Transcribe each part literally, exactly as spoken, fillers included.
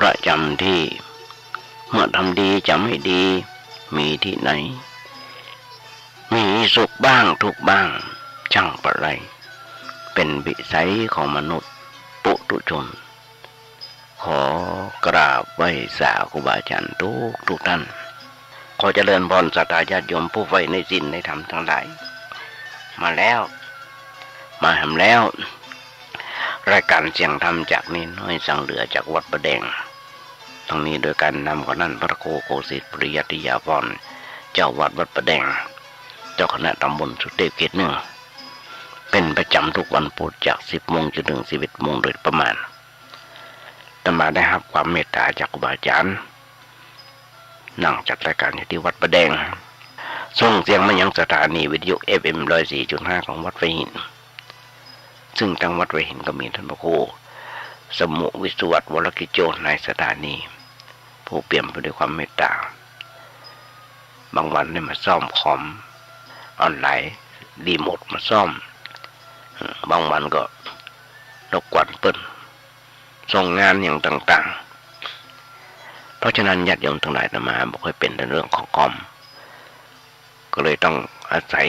ประจ๋ำตี้ เมื่อทำดีจะไม่ดีมีตี้ไหน มีสุขบ้างทุกข์บ้าง จั้งปะไร เป๋นวิสัยของมนุษย์ปุถุชน ขอกราบไหว้สาครูบาอาจ๋ารย์ทุกๆ ท่าน ขอเจริญพรศรัทธาญาติโยมผู้ใฝ่ในศีลในธรรมตังหลาย มาแล้ว มาแหมแล้ว รายก๋านเสียงธรรมจากเณรน้อยสังเหลือจากวัดป่าแดง ตังนี้โดยก๋านนำของต้านพระครูโคสิตปริยัติยาภรณ์ เจ้าวัดวัดป่าแดง เจ้าคณะตำบลสุเทพเขตหนึ่ง เป๋นประจ๋ำกู้วันปู๊ดจากสิบโมงจนเถิงสิบเอ็ดโมงโดยประมาณ อาตมาได้ฮับความเมตต๋าจากครูบาอาจ๋ารย์ นั่งจัดรายก๋านอยู่ตี้วัดป่าแดง ส่งเสียงมายังสถานีวิทยุ เอฟเอ็ม ร้อยสี่จุดห้า ของวัดไผ่หิน ซึ่งตางวัดไผ่หินก็มีต้านพระครูสมุห์ วิศวัตร วรกิจโจ นายสถานี ผู้เปี่ยมไปด้วยความเมตต๋า บางวันได้มาซ่อมคอม เอาหลายรีโมทมาซ่อม บางวันก็รบกวนเปิ้น ส่งงานอย่างต่างๆ เพราะฉะนั้นญาติโยมตังหลาย อาตมาบ่ค่อยเป๋นในเรื่องของคอม ก็เลยต้องอาศัย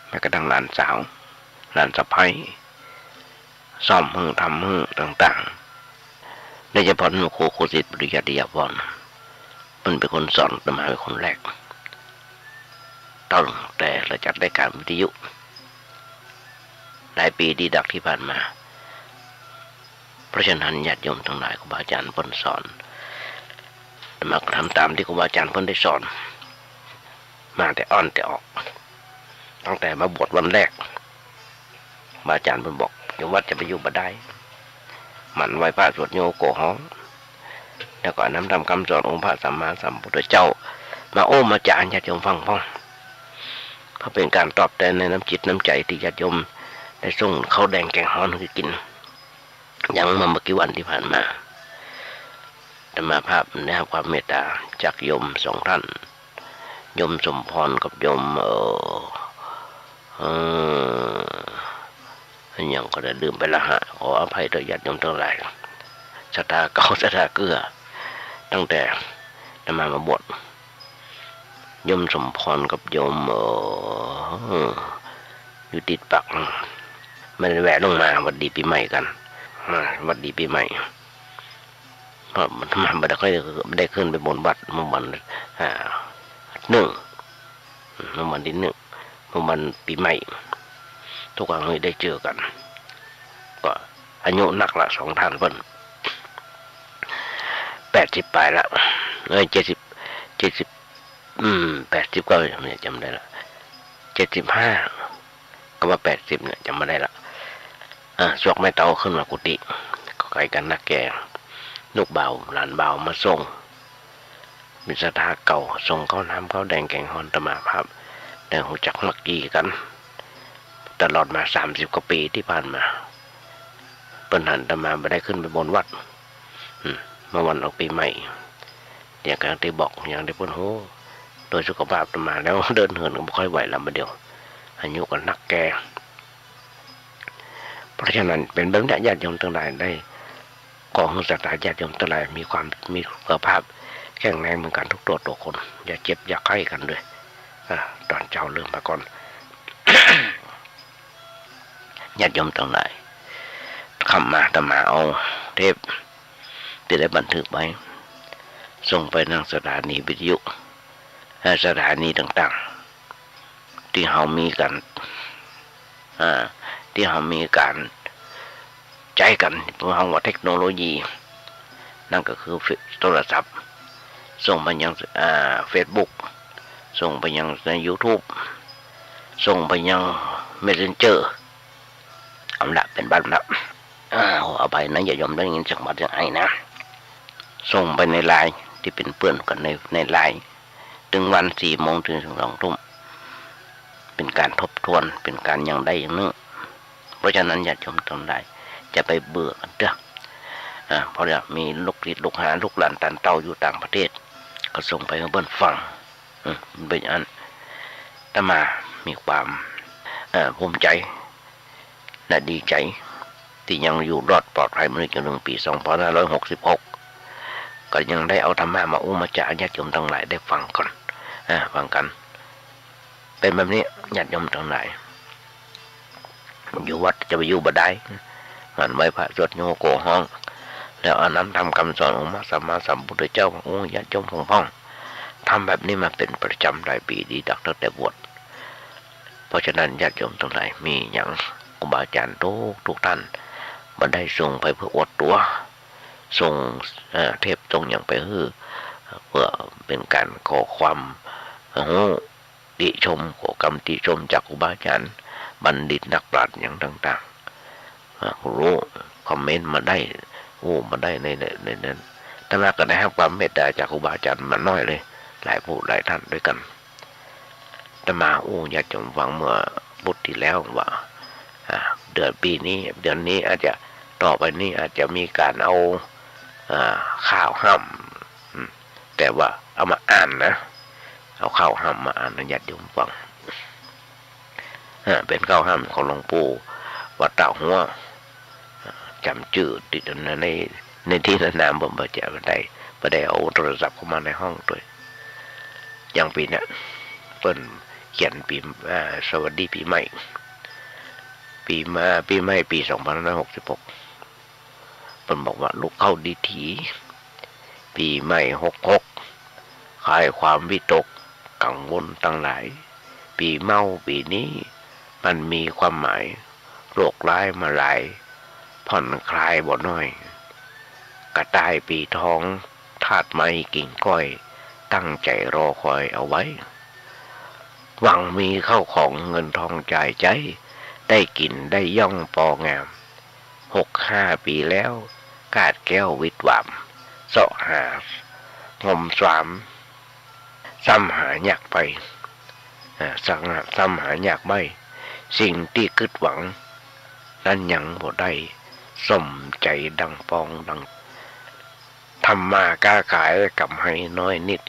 แม้กระทั่งหลานสาว หลานสะใภ้ ซ่อมหื้อทำหื้อต่างๆ โดยเฉพาะต้านพระครูโคสิตปริยัติยาภรณ์ เปิ้นเป๋นคนสอนอาตมาเป๋นคนแรก ตั้งแต่เฮาจัดรายก๋านวิทยุ หลายปี๋ดีดักตี้ผ่านมา เพราะฉะนั้นญาติโยมตังหลาย ครูบาอาจ๋ารย์เปิ้นสอน อาตมาก็ทำต๋ามตี้ครูบาอาจ๋ารย์เปิ้นได้สอน มาแต่อ้อนแต่ออก ตั้งแต่มาบวชวันแรก ครูบาอาจ๋ารย์เปิ้นบอก อยู่วัดจะไปอยู่บ่ได้ หมั่นไหว้พระสวดโยโกหอง แล้วก็เอาน้ำธรรมคำสอนองค์พระสัมมาสัมพุทธเจ้า มาโอ้มาจ๋าหื้อญาติโยมฟังพ่อง เพื่อเป๋นก๋านตอบแตนในน้ำจิตน้ำใจ๋ตี้ญาติโยมได้ส่งข้าวแดงแกงฮ้อนหื้อกิ๋น อย่างเมื่อ บ่กี่วันตี้ผ่านมา อาตมาภาพได้ฮับความเมตต๋าจากโยมสองท่าน โยมสมภรกับโยม เอ่อ เอ่อ อะหยังก็ได้ลืมไปละฮะ ขออภัยเต๊อะญาติโยมตังหลาย ศรัทธาเก่าศรัทธาเกื้อ ตั้งแต่อาตมามาบวช โยมสมภรกับโยม เอ่อ อยู่ติดปาก มันแวะลงมาหวัดดีปี๋ใหม่กั๋น มาหวัดดีปี๋ใหม่ เพราะอาตมาบ่ได้ค่อยได้ขึ้นไปบนวัดเมื่อวัน อ่า นึ่ง เมื่อวันตี้นึ่ง เมื่อวันปี๋ใหม่ ทุกครั้งนี้ได้เจอกั๋น ก็อายุนักละสองท่านเปิ้น แปดสิบป๋ายละ เอ้ย เจ็ดสิบ เจ็ดสิบ อืม แปดสิบก็ เนี่ย จ๋ำได้ละ เจ็ดสิบห้า ก็ว่าแปดสิบเนี่ย จ๋ำบ่ได้ละ อ่า สวกไม้เต๊าขึ้นมากุฏิ ก็ใก้กั๋นนักแก่ ลูกบ่าวหลานบ่าวมาส่ง มีศรัทธาเก่า ส่งข้าวน้ำข้าวแดงแกงฮ้อน อาตมาภาพได้ฮู้จักมักจี๋กั๋น ตลอดมาสามสิบกว่าปี๋ตี้ผ่านมา เปิ้นหันอาตมาบ่ได้ขึ้นไปบนวัด อืม เมื่อวันออกปี๋ใหม่ อย่างตี้บอก อย่างตี้เปิ้นฮู้ โดยสุขภาพอาตมาแล้วเดินเหินก็บ่ค่อยไหวแล้ว บ่าเดี่ยว อายุก็นักแก่ เพราะฉะนั้นเป๋นแบบนี้ ญาติโยมตังหลายได้ ขอหื้อศรัทธาญาติโยมตังหลายมีความ มีสุขภาพแข็งแรงเหมือนกั๋นทุกตั๋วตั๋วคน อย่าเจ็บอย่าไข้กั๋นเลย อ่า ต๋อนเจ๊าเริ่มมาก่อน ญาติโยมตังหลาย ค่ำมาอาตมาเอาเทปตี้ได้บันทึกไว้ ส่งไปยังสถานีวิทยุ และสถานีต่างๆ ตี้เฮามีกั๋น อ่า ตี้เฮามีก๋านใจ๊กั๋น ตี้เฮาว่าเทคโนโลยี นั่นก็คือโทรศัพท์ ส่งไปยัง อ่า เฟซบุ๊ก ส่งไปยังในยูทูบ ส่งไปยังเมสเซนเจอร์ เอาละ เป๋นบั้นละ อ่า ขออภัยนะ ญาติโยมได้ยินเสียงหวัดเสียงไอนะ ส่งไปในไลน์ ตี้เป๋นเปื้อนกั๋นใน ในไลน์ เถิงวันสี่โมงเถิงสองทุ่ม เป๋นก๋านทบทวน เป๋นก๋านอย่างใดอย่างนึ่ง เพราะฉะนั้นญาติโยมตังหลาย อย่าไปเบื่อกั๋นเต๊อะ อ่า เพราะว่ามีลูกศิษย์ลูกหาลูกหลานต้านเต้าอยู่ต่างประเทศ ก็ส่งไปหื้อเปิ้นฟัง อืม เป๋นอัน อาตมามีความ เอ่อ ภูมิใจ๋ และดีใจ๋ ตี้ยังอยู่รอดปลอดภัยมาจนเถิงปี๋สองพันห้าร้อยหกสิบหก ก็ยังได้เอาธรรมะมาอู้มาจ๋า ญาติโยมตังหลายได้ฟังก่อน อ่า ฟังกั๋น เป๋นแบบนี้ ญาติโยมตังหลาย อยู่วัดจะไปอยู่บ่ได้ งานไหว้พระสวดโยโกฮ้อง แล้วเอาน้ำธรรมกำสอนองค์พระสัมมาสัมพุทธเจ้า โอ้ ญาติโยมพ่องๆ ทำแบบนี้มาเป๋นประจ๋ำหลายปี๋ดีดักตั้งแต่บวช เพราะฉะนั้นญาติโยมตังหลาย มีหยังครูบาอาจ๋ารย์ทุกๆ ท่าน บ่ได้ส่งไปเพื่ออวดตั๋ว ส่ง เอ่อ เทปส่งหยังไปหื้อ เพื่อเป๋นก๋านขอความ ฮู้ ติชม ขอกำติชมจากครูบาอาจ๋ารย์ บัณฑิตนักปราชญ์หยังต่างๆ อ่า ฮู้ คอมเมนต์มาได้ อู้มาได้ใน ใน ในนั้น อาตมาก็ได้ฮับความเมตต๋าจากครูบาอาจ๋ารย์มาน้อยเลย หลายผู้หลายท่านด้วยกั๋น อาตมาอู้ญาติโยมฟังเมื่อพุธตี้แล้วว่า อ่า เดือนปี๋นี้ เดือนนี้อาจจะ ต่อไปนี้อาจจะมีก๋านเอา อ่า ข้าวฮ่ำ อืม แต่ว่าเอามาอ่านนะ เอาข้าวฮ่ำมาอ่านหื้อญาติโยมฟัง อ่า เป๋นข้าวฮ่ำของหลวงปู่วัดตาหัว อ่า จ๋ำจื้อติดใน ใน ในตี้ในนามบ่ บ่จะบ่ได้ บ่ได้เอาโทรศัพท์เข้ามาในห้องตวย อย่างปี๋เนี้ย เปิ้นเขียนปี๋ อ่า สวัสดีปี๋ใหม่ ปี๋มา ปี๋ใหม่ปี๋สองพันห้าร้อยหกสิบหก เปิ้นบอกว่า ลุกเข้าดีถี ปี๋ใหม่หกหก คลายความวิตกกังวลตังหลาย ปี๋เม้าปี๋นี้มันมีความหมาย โรคร้ายมาหลาย ผ่อนคลายบ่น้อย กระต่ายปี๋ทอง ธาตุไม้กิ่งก้อย ตั้งใจ๋รอคอยเอาไว้ หวังมีเข้าของเงินทองจ่ายใจ๊ ได้กิ๋นได้ย่องปองาม หกห้าปี๋แล้ว กาดแก้ววิดหวาม เซาะหางมสวาม ซ้ำหายากไป อ่า ซ้ำ ซ้ำหายากไป สิ่งตี้กึ๊ดหวัง นั้นยังบ่ได้ สมใจ๋ดังปองดัง ทำมาค้าขายก๋ำไรน้อยนิด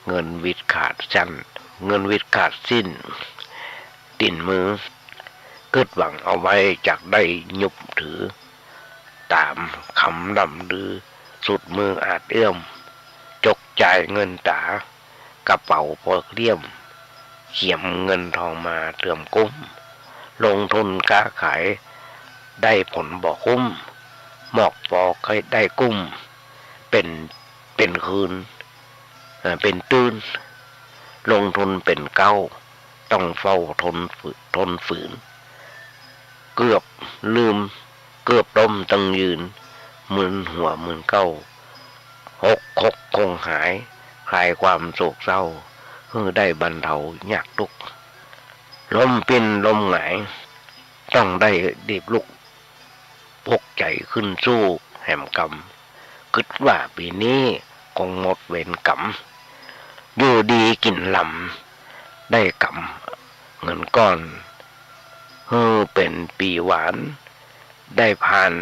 เงินวิดขาดสั้น เงินวิดขาดสิ้น ติ่นมือ กึ๊ดหวังเอาไว้จักได้ยุบถือ ต๋ามคำล่ำลือ สุดมืออาจเอื้อม จกจ่ายเงินต๋า กระเป๋าปอเกลี้ยง เขียมเงินทองมาเติมกุ้ม ลงทุนค้าขาย ได้ผลบ่คุ้ม มอกปอก็ได้กุ้ม เป๋น เป๋นคืน เอ่อ เป๋นตื่น ลงทุนเป๋นเก๊า ต้องเฝ้าทนฝื- ทนฝืน เกือบลืม เกือบล้มตึงยืน มึนหัวมึนเก๊า หกหกคงหาย คลายความโศกเศร้า หื้อได้บรรเทายากทุกข์ ล้มปิ้นล้มหงาย ต้องได้รีบลุก ปลุกใจ๋ขึ้นสู้แหมกำ กึ๊ดว่าปี๋นี้คงหมดเวรก๋รรม อยู่ดีกิ๋นลำ ได้ก๋ำเงินก้อน หื้อเป๋นปี๋หวาน ได้ผ่าน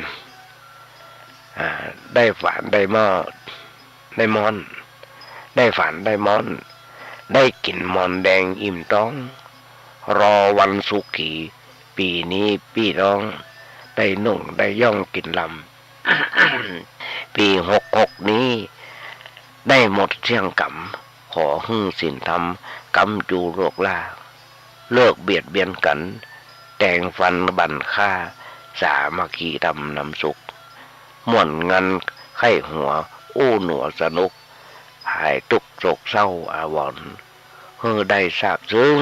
อ่า ได้ฝานได้หม้อ ได้ม่อน ได้ฝานได้ม่อน ได้กิ๋นมอนแดงอิ่มต๊อง รอวันสุขี ปี๋นี้ปี้น้อง ได้นุ่งได้ย่องกิ๋นลำ ปี๋หกหกนี้ ได้หมดเสี้ยงก๋รรม ขอหื้อศีลธรรม ก๊ำจูโรครา เลิกเบียดเบียนกั๋น แตงฟันบั่นฆ่า สามัคคีธรรมนำสุข ม่วนงันใค่หัว อู้หนัวสนุก หายตุ๊กข์โศกเศร้าอาวรณ์ หื้อได้ซาบซึ้ง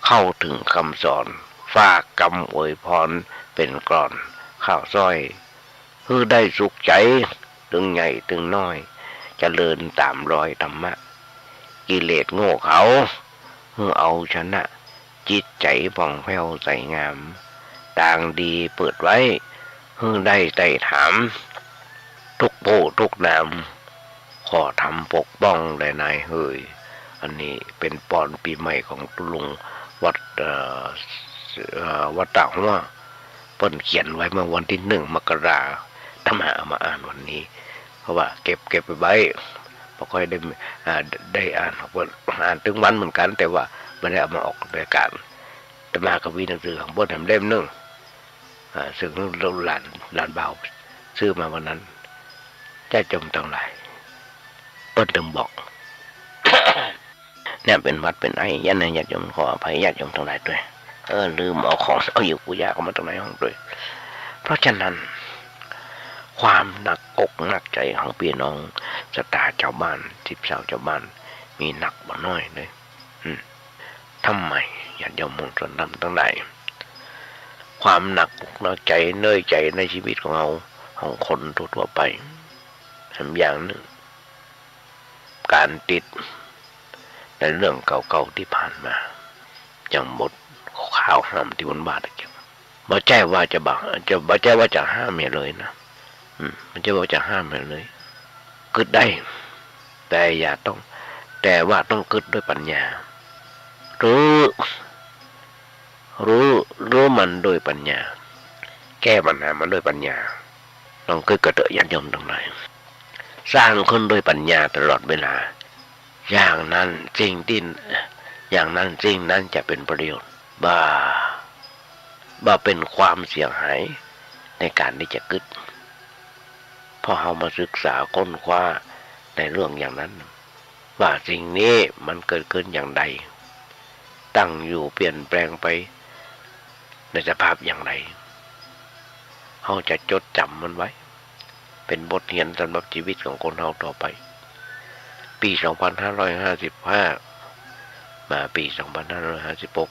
เข้าเถิงกำสอน ฝากกำอวยพร เป๋นกลอนข้าวสร้อย หื้อได้สุขใจ๋ ตึงใหญ่ตึงน้อย เจริญต๋ามรอยธรรมะ กิเลสโง่เขลา หื้อเอาชนะ จิตใจ๋ผ่องแผ้วใสงาม ตางดีเปิดไว้ หื้อได้ไต่ถาม ทุกผู้ทุกนาม ขอธรรมปกป้องแลนายเหย อันนี้เป๋นปอนปี๋ใหม่ของตุ๊ลุงวัด เอ่อ เอ่อ วัดตาหัว เปิ้นเขียนไว้เมื่อวันตี้หนึ่งมกรา อาตมาเอามาอ่านวันนี้ เพราะว่าเก็บ เก็บไว้ บ่ค่อยได้ อ่า ได้อ่าน เปิ้นอ่านตึงวันเหมือนกั๋น แต่ว่าบ่ได้เอามาออกรายก๋าน อาตมาก็มีหนังสือของเปิ้นแหมเล่มนึ่ง อ่า ซึ่งลูกหลาน หลานบ่าวซื้อมาวันนั้น ญาติโยมตังหลาย เปิ้นตึงบอก เนี่ยเป๋นหวัดเป๋นไอ อย่างนั้นญาติโยม ขออภัยญาติโยมตังหลายตวย เออ ลืมเอาของ เอาหยิบกุยาเข้ามาตังในห้องตวย เพราะฉะนั้น ความหนักอกหนักใจ๋ของปี้น้องศรัทธาจาวบ้าน ศิษย์สาวจาวบ้าน มีหนักบ่น้อยเลย อืม ทำไม ญาติโยมมวลชนธรรมตังหลาย ความหนักอกหนักใจ๋ เนยใจ๋ในชีวิตของเฮา ของคนทั่วๆ ไป แถมอย่างนึ่ง ก๋านติดในเรื่องเก่าๆ ตี้ผ่านมา อย่างบทข่าวห้ามตี้วันบาทเกี่ยว บ่ใจ้ว่าจะบ่า จะ บ่ใจ้ว่าจะห้ามเหียเลยนะ อืม บ่ใจ้ว่าจะห้ามเหียเลย กึ๊ดได้ แต่อย่าต้อง แต่ว่าต้องกึ๊ดด้วยปัญญา รู้ รู้ รู้มันด้วยปัญญา แก้ปัญหามันด้วยปัญญา ลองกึ๊ดกั๋นเต๊อะญาติโยมตังหลาย สร้างขึ้นด้วยปัญญาตลอดเวลา อย่างนั้นสิ่งตี้ อย่างนั้นสิ่งนั้นจะเป๋นประโยชน์ บ่ บ่เป๋นความเสียหายในก๋านตี้จะกึ๊ด เพราะเฮามาศึกษาค้นคว้าในเรื่องอย่างนั้น ว่าสิ่งนี้มันเกิดขึ้นอย่างใด ตั้งอยู่เปลี่ยนแปลงไปในสภาพอย่างใด เฮาจะจดจ๋ำมันไว้ เป๋นบทเฮียนสำหรับชีวิตของคนเฮาต่อไป ปี๋สองพันห้าร้อยห้าสิบห้า มาปี๋สองพันห้าร้อยห้าสิบหก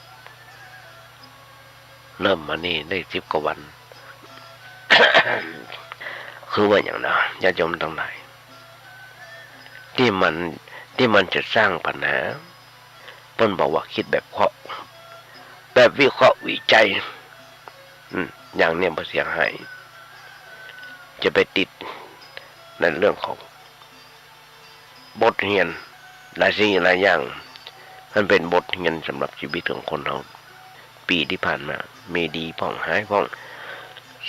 เริ่มมานี่ได้สิบกว่าวัน คือว่าอย่างนั้น ญาติโยมตังหลาย ตี้มัน ตี้มันจะสร้างปัญหา เปิ้นบอกว่าคิดแบบเคราะห์ แบบวิเคราะห์วิจัย อืม อย่างเนี้ยบ่เสียหาย จะไปติดในเรื่องของ บทเฮียนหลายสิ่งหลายอย่าง มันเป๋นบทเฮียนสำหรับชีวิตของคนเฮา ปี๋ตี้ผ่านมา มีดีพ่องฮ้ายพ่อง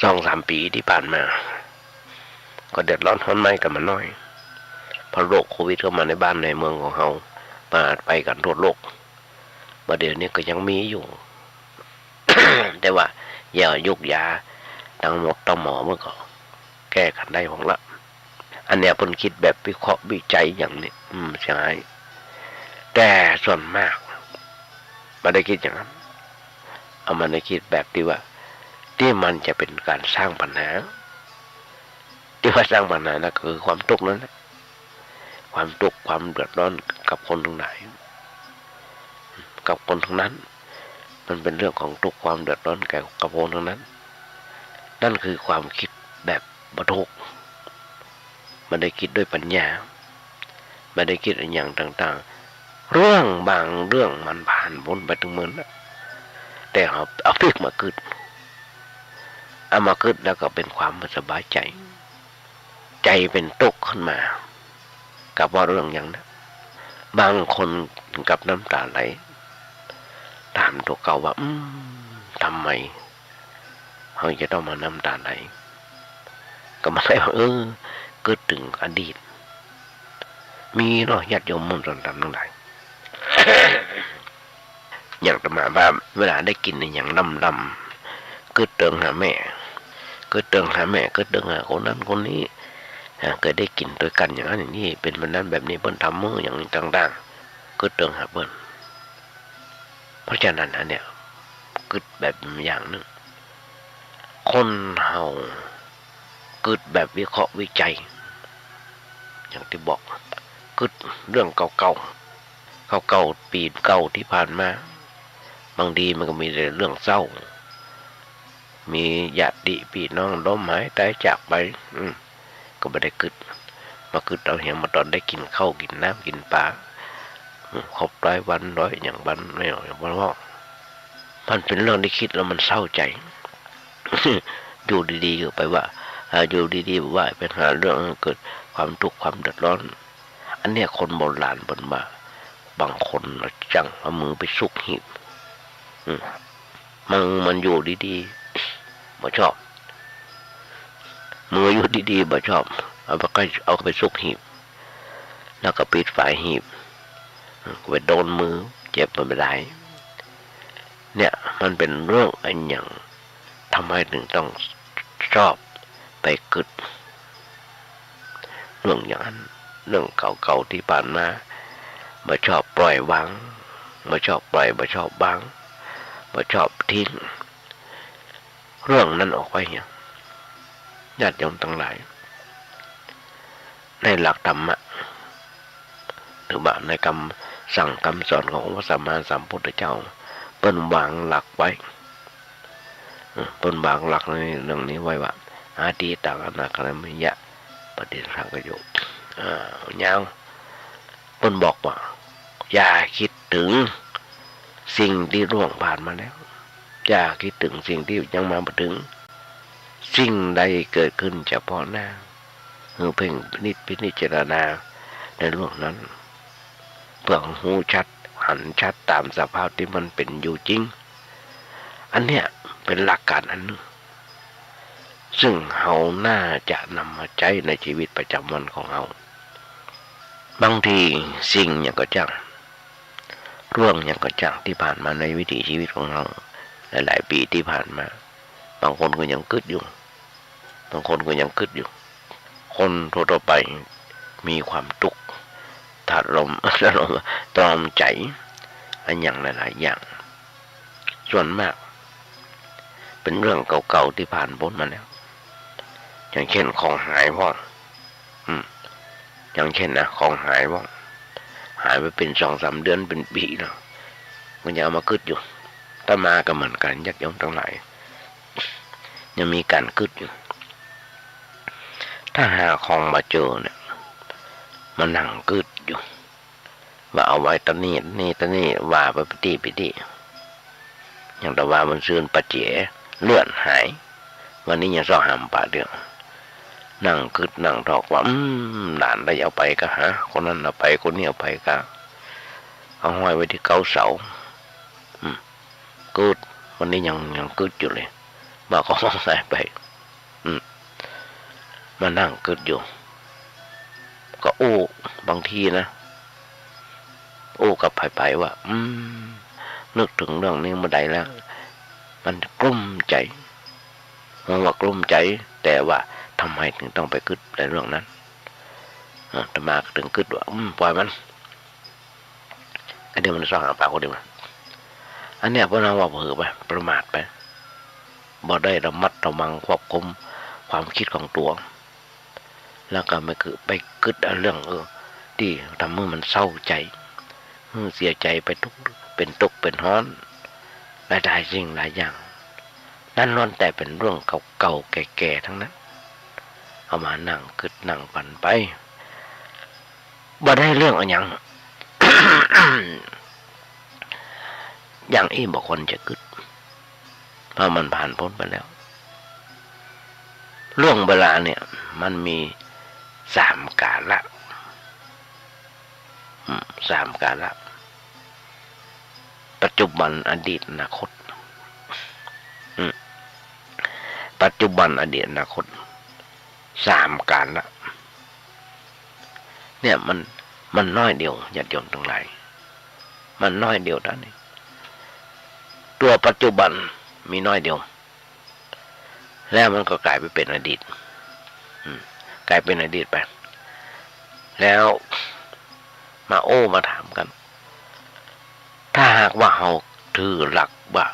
สองสามปี๋ตี้ผ่านมา ก็เดือดร้อนฮ้อนไหม้กั๋นมาน้อย เพราะโรคโควิดเข้ามาในบ้านในเมืองของเฮา มาไปกั๋นทั่วโลก บ่าเดี๋ยวนี้ก็ยังมีอยู่ แต่ว่า ยา ยุกยา ตังหมดตังหมอมันก็แก้กั๋นได้พ่องละ อันเนี้ยเปิ้นคิดแบบวิเคราะห์วิจัยอย่างนี้ อืม เสียหาย แต่ส่วนมาก บ่ได้คิดอย่างนั้น เอามาได้คิดแบบตี้ว่า ตี้มันจะเป๋นก๋านสร้างปัญหา ตี้ว่าสร้างปัญหานะ ก็คือความตุ๊กข์นั่นแหละ ความตุ๊กข์ความเดือดร้อนกับคนตังหลาย กับคนตังนั้น มันเป๋นเรื่องของตุ๊กข์ความเดือดร้อนแก่กับคนตังนั้น นั่นคือความคิดแบบบ่ถูก บ่ได้คิดด้วยปัญญา บ่ได้คิดอะหยังต่างๆ เรื่องบางเรื่องมันผ่านป๊นไปตึงเมินแล้ว แต่เอา เอาปิ๊กมากึ๊ด เอามากึ๊ดแล้วก็เป๋นความบ่สบายใจ๋ ใจ๋เป๋นตุ๊กข์ขึ้นมา ก็เพราะเรื่องอย่างนั้น บางคนถึงกับน้ำตาไหล ถามตั๋วเก่าว่า อืม ทำไมเฮาจะต้องมาน้ำตาไหล ก็มาได้ว่า เออ กึ๊ดเถิงอดีต มีเนาะ ญาติโยมมวลชนธรรมตังหลาย อย่างอาตมาว่า เวลาได้กิ๋นอะหยังล้ำๆ กึ๊ดเถิงหาแม่ กึ๊ดเถิงหาแม่ กึ๊ดเถิงหาคนนั้นคนนี้ อ่า เกยได้กิ๋นตวยกั๋นอย่างนั้นอย่างนี้ เป๋นแบบนั้นแบบนี้ เปิ้นทำหื้ออย่างต่างๆ กึ๊ดเถิงหาเปิ้น เพราะฉะนั้นอันเนี้ย กึ๊ดแบบอย่างนึ่ง คนเฮากึ๊ดแบบวิเคราะห์วิจัย อย่างตี้บอก กึ๊ดเรื่องเก่าๆ เก่าๆ ปี๋เก่าตี้ผ่านมา บางทีมันก็มีแต่เรื่องเศร้า มีญาติปี้น้องล้มหายต๋ายจากไป อืม ก็บ่ได้กึ๊ด มากึ๊ดเอาเหียมาต๋อนได้กิ๋นข้าวกิ๋นน้ำกิ๋นป๋า อืม ครบร้อยวันร้อยอย่างวัน ไม่เอาอย่างวันว่า มันเป๋นเรื่องตี้กึ๊ดแล้วมันเศร้าใจ๋ อยู่ดีๆ ก็ไปว่า อ่า อยู่ดีๆ ว่าไปหาเรื่องเกิดความตุ๊กข์ความเดือดร้อน อันเนี้ยคนโบราณเปิ้นว่า บางคนน่ะจั้งเอามือไปซุกหีบ อืม มัน มันอยู่ดีๆ บ่ชอบ มืออยู่ดีๆ บ่ชอบ เอาไป เอาไปซุกหีบ แล้วก็ปิดฝาหีบ อืม ไปโดนมือ เจ็บบ่าดาย เนี่ย มันเป๋นเรื่องอะหยัง ทำไมถึงต้องชอบไปกึ๊ดเรื่องอย่างนั้น เรื่องเก่าๆ ตี้ผ่านมา บ่ชอบปล่อยวาง บ่ชอบปล่อย บ่ชอบวาง บ่ชอบทิ้ง เรื่องนั้นออกไปเหีย ญาติโยมตังหลาย ในหลักธรรมะ หรือว่าในกำสั่งกำสอนขององค์พระสัมมาสัมพุทธเจ้า เปิ้นวางหลักไว้ เออ เปิ้นวางหลักในเรื่องนี้ไว้ว่า อดีตัง อนาคามิมัญจะ ปฏิสังขโย อ่า ยาว เปิ้นบอกว่า อย่าคิดถึงสิ่งตี้ล่วงผ่านมาแล้ว อย่าคิดถึงสิ่งตี้ยังมาบ่ถึง สิ่งใดเกิดขึ้นเฉพาะหน้า หื้อเพ่งพินิจพินิจพิจารณาในเรื่องนั้น เพื่อฮู้ชัด หันชัดต๋ามสภาพตี้มันเป๋นอยู่จริง อันเนี้ยเป๋นหลักการอันนึ่ง ซึ่งเฮาน่าจะนำมาใจ๊ในชีวิตประจำวันของเฮา บางทีสิ่งหยังก็จ้าง เรื่องหยังก็จ้างตี้ผ่านมาในวิถีชีวิตของเฮา หลายๆ ปี๋ตี้ผ่านมา บางคนก็ยังกึ๊ดอยู่ บางคนก็ยังกึ๊ดอยู่ คนทั่วๆ ไปมีความตุ๊กข์ ตรอม ตรอมใจ๋ อะหยังหลายๆ อย่าง ส่วนมากเป๋นเรื่องเก่าๆ ตี้ผ่านป๊นมาแล้ว อย่างเช่น ของหายพ่อง อืม อย่างเช่นนะ ของหายพ่อง หายไปเป๋นสองสามเดือน เป๋นปี๋แล้ว มันยังเอามากึ๊ดอยู่ อาตมาก็เหมือนกั๋น ญาติโยมตังหลาย ยังมีก๋านกึ๊ดอยู่ ถ้าหาของบ่เจอเนี่ย มานั่งกึ๊ดอยู่ ว่าเอาไว้ต๋อนนี้ นี่ต๋อนนี้ ว่าไปปี้ตี้ปี้ตี้ อย่างแต่ว่ามันซืนปะเจ๋ เลื่อนหาย วันนี้ยังซอกหาบ่ปะเตื้อ นั่งกึ๊ดนั่งถอกว่า อืม หลานได้เอาไปก่าหา คนนั้นเอาไป คนนี้เอาไปก่า เอาห้อยไว้ตี้เก๊าเสา อืม กึ๊ด วันนี้ยัง ยังกึ๊ดอยู่เลย บ่าของหายไป อืม มานั่งกึ๊ดอยู่ ก็อู้ บางทีนะ อู้กับใผๆ ว่า อืม นึกเถิงเรื่องนี้เมื่อใดแล้ว มันกลุ้มใจ๋ มันว่ากลุ้มใจ๋ แต่ว่าทำไมถึงต้องไปกึ๊ดในเรื่องนั้น อ่ะ อาตมาก็เถิงกึ๊ดว่า อืม ปล่อยมัน ก็เดี๋ยวมันซอกหาบ่ปะคนเดียวนะ อันเนี้ยเปิ้นว่าเผลอไป ประมาทไป บ่ได้ระมัดระวังควบคุมความคิดของตั๋ว แล้วก็ไปกึ๊ด ไปกึ๊ดเอาเรื่อง เออ ตี้ทำหื้อมันเศร้าใจ๋ หื้อเสียใจ๋ไปทุกข์ เป๋นตุ๊กข์เป๋นฮ้อน หลายๆ สิ่งหลายอย่าง นั้นล้วนแต่เป๋นเรื่องเก่าๆ แก่ๆ ทั้งนั้น เอามานั่งกึ๊ดนั่งปั่นไป บ่ได้เรื่องอะหยัง อย่างอี้บ่ควรจะกึ๊ด เพราะมันผ่านป๊นไปแล้ว เรื่องเวลาเนี่ย มันมีสามกาละ อืม สามกาละ ปัจจุบัน อดีต อนาคต อืม ปัจจุบัน อดีต อนาคต สามกาละ เนี่ยมัน มันน้อยเดียว ญาติโยมตังหลาย มันน้อยเดียวเต้านี้ ตั๋วปัจจุบันมีน้อยเดียว แล้วมันก็ก๋ายไปเป๋นอดีต อืม ก๋ายเป๋นอดีตไป แล้วมาโอ้มาถามกั๋น ถ้าหากว่าเฮาถือหลักว่า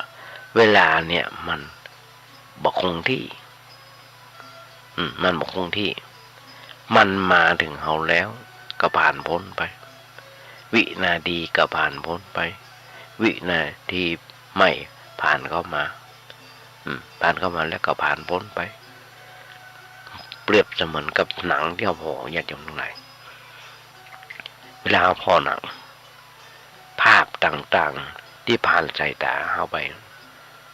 เวลาเนี่ยมันบ่คงที่ อืม มันบ่คงที่ มันมาเถิงเฮาแล้วก็ผ่านป๊นไป วินาทีก็ผ่านป๊นไป วินาทีใหม่ผ่านเข้ามา อืม ผ่านเข้ามาแล้วก็ผ่านป๊นไป เปรียบเสมือนกับหนังตี้เฮาผ่อ ญาติโยมตังหลาย เวลาเฮาผ่อหนัง ภาพต่างๆ ตี้ผ่านสายต๋าเฮาไป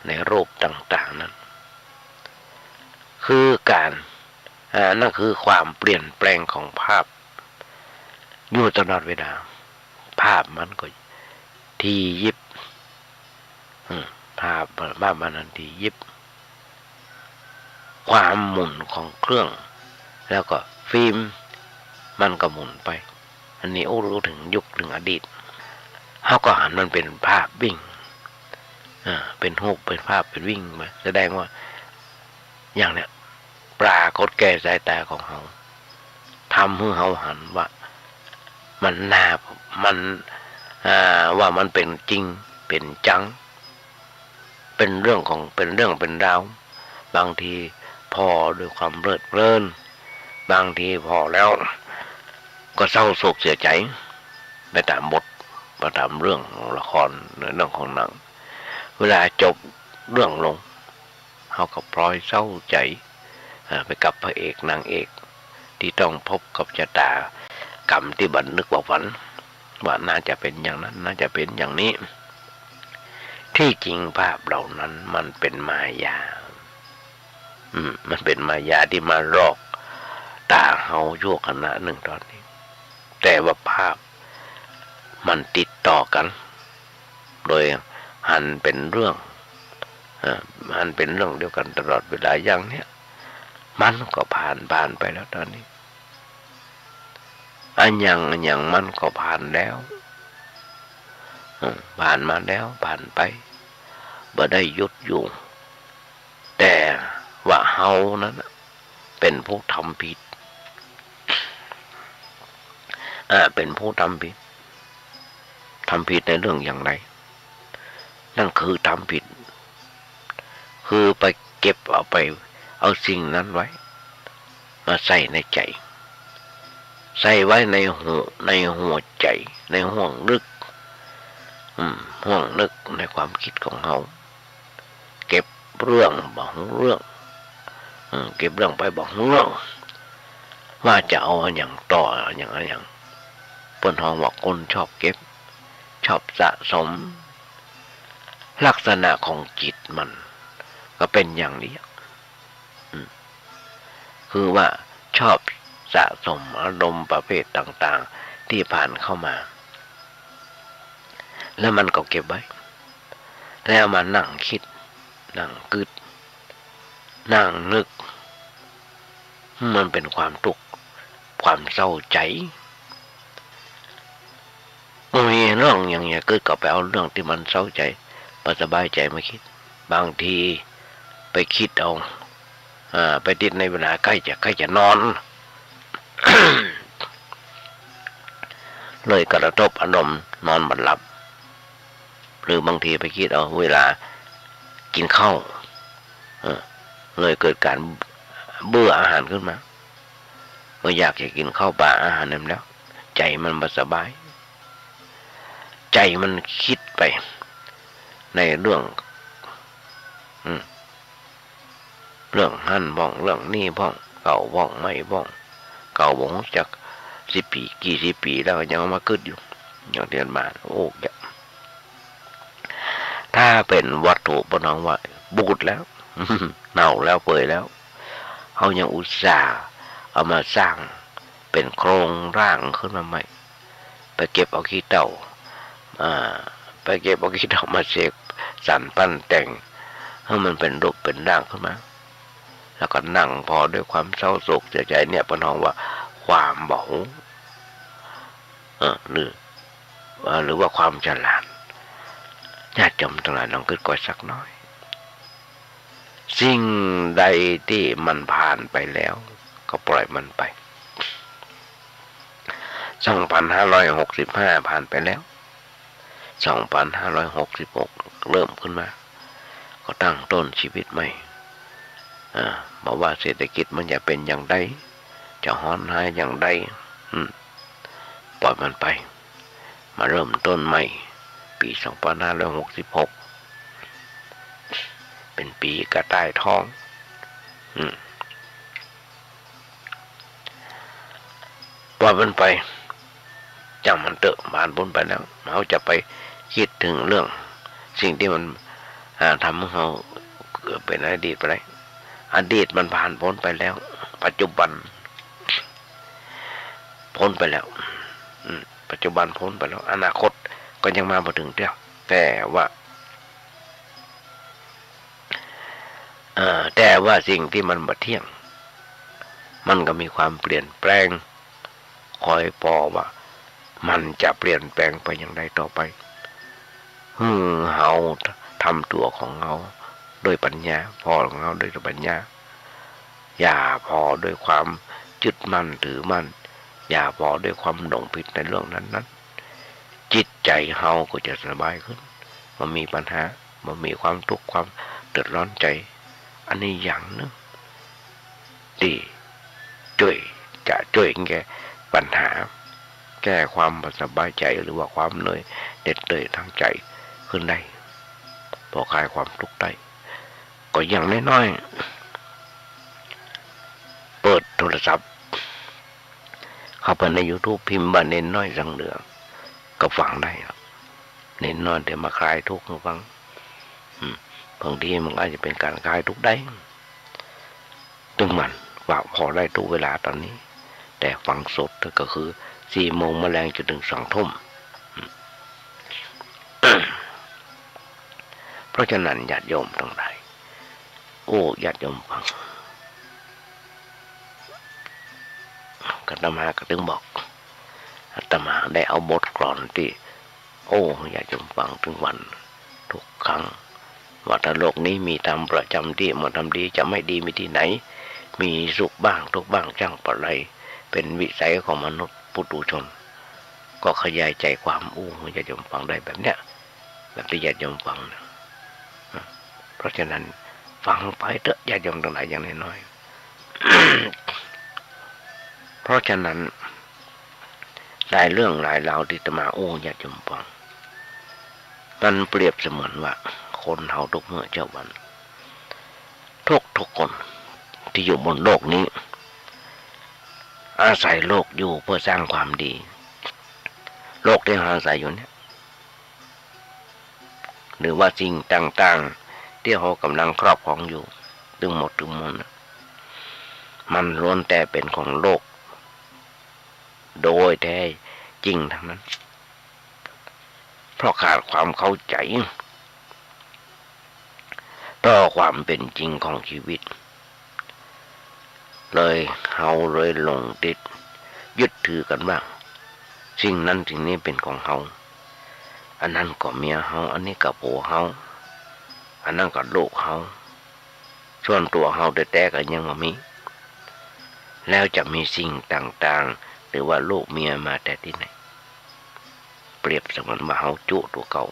ในรูปต่างๆ นั้น คือก๋าน อ่า นั่นคือความเปลี่ยนแปลงของภาพ อยู่ตลอดเวลา ภาพมันก็ถี่ยิบ อืม ภาพ ภาพมันนั้นถี่ยิบ ความหมุนของเครื่อง แล้วก็ฟิล์มมันก็หมุนไป อันนี้อู้เถิงยุคเถิงอดีต เฮาก็หันมันเป๋นภาพวิ่ง อ่า เป๋นรูป เป๋นภาพ เป๋นวิ่งมา แสดงว่า อย่างเนี้ย ปรากฏแก่สายต๋าของเฮา ทำหื้อเฮาหันว่า มันน่า มัน อ่า ว่ามันเป๋นจริง เป๋นจัง เป๋นเรื่องของ เป๋นเรื่องเป๋นราว บางทีผ่อด้วยความเพลิดเพลิน บางทีผ่อแล้วก็เศร้าโศกเสียใจ๋ ไปต๋ามบท ไปต๋ามเรื่องของละคร ในเรื่องของหนัง เวลาจบเรื่องลง เฮาก็พลอยเศร้าใจ๋ อ่า ไปกับพระเอกนางเอก ตี้ต้องพบกับชะตากรรมตี้บ่นึกบ่ฝัน ว่าน่าจะเป๋นอย่างนั้น น่าจะเป๋นอย่างนี้ ตี้จริงภาพเหล่านั้นมันเป๋นมายา อืม มันเป๋นมายาตี้มาหลอกต๋าเฮาชั่วขณะนึ่งเต้านั้น แต่ว่าภาพมันติดต่อกั๋น โดยหันเป๋นเรื่อง เอ่อ หันเป๋นเรื่องเดียวกั๋นตลอดเวลาอย่างเนี้ย มันก็ผ่าน ผ่านไปแล้วเต้านั้น อะหยัง อะหยังมันก็ผ่านแล้ว เอ่อ ผ่านมาแล้ว ผ่านไป บ่ได้หยุดอยู่ แต่ว่าเฮานั้นน่ะ เป๋นผู้ทำผิด อ่า เป๋นผู้ทำผิด ทำผิดในเรื่องอย่างใด นั่นคือทำผิด คือไปเก็บเอาไป เอาสิ่งนั้นไว้ มาใส่ในใจ๋ ใส่ไว้ในหัว ในหัวใจ๋ ในห้วงลึก อืม ห้วงลึกในความกึ๊ดของเฮา เก็บเรื่องบ่ฮู้เรื่อง อืม เก็บเรื่องไปบ่ฮู้เรื่อง ว่าจะเอาอะหยังต่อ อะหยัง อะหยัง เปิ้นฮ้องว่าคนชอบเก็บ ชอบสะสม ลักษณะของจิตมันก็เป๋นอย่างนี้ อืม คือว่าชอบสะสมอารมณ์ประเภทต่างๆ ตี้ผ่านเข้ามา แล้วมันก็เก็บไว้ แล้วมานั่งกึ๊ด นั่งกึ๊ด นั่งนึก มันเป๋นความตุ๊กข์ ความเศร้าใจ๋ บ่มีเรื่องหยังจะกึ๊ด ก็ไปเอาเรื่องตี้มันเศร้าใจ๋ บ่สบายใจ๋มากึ๊ด บางทีไปกึ๊ดเอา อ่า ไปติดในเวลาใก้จะ ใก้จะนอน เลยกระทบอารมณ์นอนบ่หลับ หรือบางทีไปกึ๊ดเอาเวลากิ๋นข้าว เออ เลยเกิดก๋านเบื่ออาหารขึ้นมา บ่อยากจะกิ๋นข้าวปลาอาหารนั้นแล้ว ใจ๋มันบ่สบาย ใจ๋มันกึ๊ดไปในเรื่อง อืม เรื่องหั้นพ่อง เรื่องนี้พ่อง เก่าพ่อง ใหม่พ่อง เก่าบ่ฮู้จักสิบปี๋ กี่สิบปี๋แล้วยังเอามากึ๊ดอยู่ อย่างตี้อาตมา โอ้ ถ้าเป๋นวัตถุเปิ้นฮ้องว่าบูดแล้ว เน่าแล้ว เปื่อยแล้ว เฮายังอุตส่าห์เอามาสร้างเป๋นโครงร่างขึ้นมาใหม่ ไปเก็บเอาขี้เถ้า อ่า ไปเก็บเอาขี้เถ้ามาเสกสรรปั้นแต่ง หื้อมันเป๋นรูปเป๋นร่างขึ้นมา แล้วก็นั่งผ่อด้วยความเศร้าโศกเสียใจ๋เนี่ย เปิ้นฮ้องว่าความบ่ฮู้ เออ หรือ เอ่อ หรือว่าความฉลาด ญาติโยมตังหลายลองกึ๊ดก้อยสักหน้อย สิ่งใดตี้มันผ่านไปแล้ว ก็ปล่อยมันไป สองพันห้าร้อยหกสิบห้า ผ่านไปแล้ว สองพันห้าร้อยหกสิบหก เริ่มขึ้นมา ก็ตั้งต้นชีวิตใหม่ อ่า บ่ว่าเศรษฐกิจมันจะเป๋นอย่างใด จะฮ้อนฮายอย่างใด อืม ปล่อยมันไป มาเริ่มต้นใหม่ ปี๋สองพันห้าร้อยหกสิบหก เป๋นปี๋กระต่ายท้อง อืม ปล่อยมันไป จ้างมันเต๊อะ ผ่านป๊นไปแล้ว เฮาจะไปกึ๊ดเถิงเรื่องสิ่งตี้มัน อ่า ทำหื้อเฮาเป๋นอดีตไปได้ อดีตมันผ่านป๊นไปแล้ว ปัจจุบันป๊นไปแล้ว อืม ปัจจุบันป๊นไปแล้ว อนาคตก็ยังมาบ่เถิงเตื้อ แต่ว่า เอ่อ แต่ว่าสิ่งตี้มันบ่เตี้ยง มันก็มีความเปลี่ยนแปลง คอยผ่อว่ามันจะเปลี่ยนแปลงไปอย่างใดต่อไป หื้อเฮาทำตั๋วของเฮาด้วยปัญญา ผ่อของเฮาด้วยปัญญา อย่าผ่อด้วยความยึดมั่นถือมั่น อย่าผ่อด้วยความหลงผิดในเรื่องนั้นๆ จิตใจ๋เฮาก็จะสบายขึ้น บ่มีปัญหา บ่มีความตุ๊กข์ความเดือดร้อนใจ๋ อันนี้อย่างนึ่ง ตี้จ้วย จะจ้วยแก้ปัญหา แก้ความบ่สบายใจ๋ หรือว่าความเหนื่อยเหน็ดเหนื่อยทางใจ๋ขึ้นได้ ผ่อนคลายความตุ๊กข์ได้ ก็อย่างน้อยๆ เปิดโทรศัพท์ เข้าไปในยูทูบ พิมพ์ว่าเณรน้อยสังเหนือ ก็ฟังได้ครับ เณรน้อยเดี๋ยวมาคลายทุกข์หื้อฟัง อืม บางทีมันอาจจะเป๋นก๋านคลายทุกข์ได้ ตึงมันว่าผ่อได้กู้เวลาต๋อนนี้ แต่ฟังสดก็คือสี่โมงแลงจ๋นเถิงสองทุ่ม อืม เพราะฉะนั้นญาติโยมตังหลาย โอ้ ญาติโยมฟัง อาตมาก็ตึงบอก อาตมาได้เอาบทกลอนตี้ โอ้ ญาติโยมฟังตึงวัน ทุกครั้ง ว่าถ้าโลกนี้มีธรรมประจ๋ำตี้ บ่ทำดีจะไม่ดีมีตี้ไหน มีสุขบ้างทุกข์บ้างช่างปะไร เป๋นวิสัยของมนุษย์ปุถุชน ก็ขยายใจ๋ความอู้หื้อญาติโยมฟังได้แบบเนี้ย แบบตี้ญาติโยมฟังนะ เพราะฉะนั้นฟังไปเต๊อะญาติโยมตังหลายอย่างน้อยๆ เพราะฉะนั้น หลายเรื่องหลายราวตี้อาตมาอู้ญาติโยมฟัง มันเปรียบเสมือนว่าคนเฮาทุกเมื่อเจ๊าวัน ทุกๆ คนตี้อยู่บนโลกนี้ อาศัยโลกอยู่เพื่อสร้างความดี โลกตี้เฮาอาศัยอยู่เนี่ย หรือว่าสิ่งต่างๆ ตี้เฮาก่ำลังครอบครองอยู่ ตึงหมดตึงมวลน่ะ มันล้วนแต่เป๋นของโลก โดยแท้จริงทั้งนั้น เพราะขาดความเข้าใจ๋ ต่อความเป๋นจริงของชีวิต เลยเฮาเลยหลงติดยึดถือกั๋นว่า สิ่งนั้นสิ่งนี้เป๋นของเฮา อันนั้นก็เมียเฮา อันนี้ก็ผัวเฮา อันนั้นก็ลูกเฮา ส่วนตั๋วเฮาแต๊ๆ ก็ยังบ่มี แล้วจะมีสิ่งต่างๆ หรือว่าลูกเมียมาแต่ตี้ไหน เปรียบเสมือนว่าเฮาจุตั๋วเก่า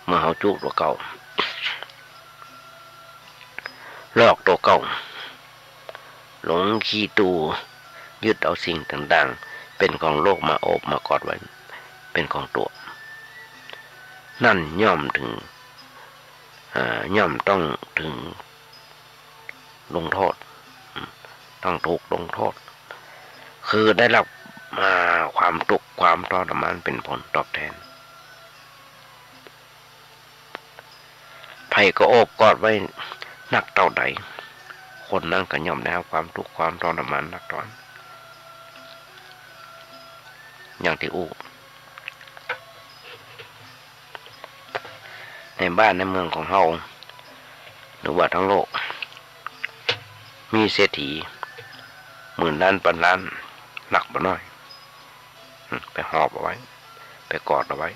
เมื่อเฮาจุตั๋วเก่า หลอกตั๋วเก่า หลงขี้ตู้ ยึดเอาสิ่งต่างๆ เป๋นของโลกมาโอบมากอดไว้ เป๋นของตั๋ว นั่นย่อมเถิง อ่า ย่อมต้องเถิงลงโทษ อืม ต้องถูกลงโทษ คือได้รับ อ่า ความตุ๊กข์ความทรมานเป๋นผลตอบแทน ใผก็โอบกอดไว้นักเต้าใด คนนั้นก็ย่อมได้รับความตุ๊กข์ความทรมานนักเต้านั้น อย่างตี้อู้ ในบ้านในเมืองของเฮา หรือว่าทั้งโลก มีเศรษฐีหมื่นล้านพันล้าน นักบ่น้อย อืม ไปหอบเอาไว้ ไปกอดเอาไว้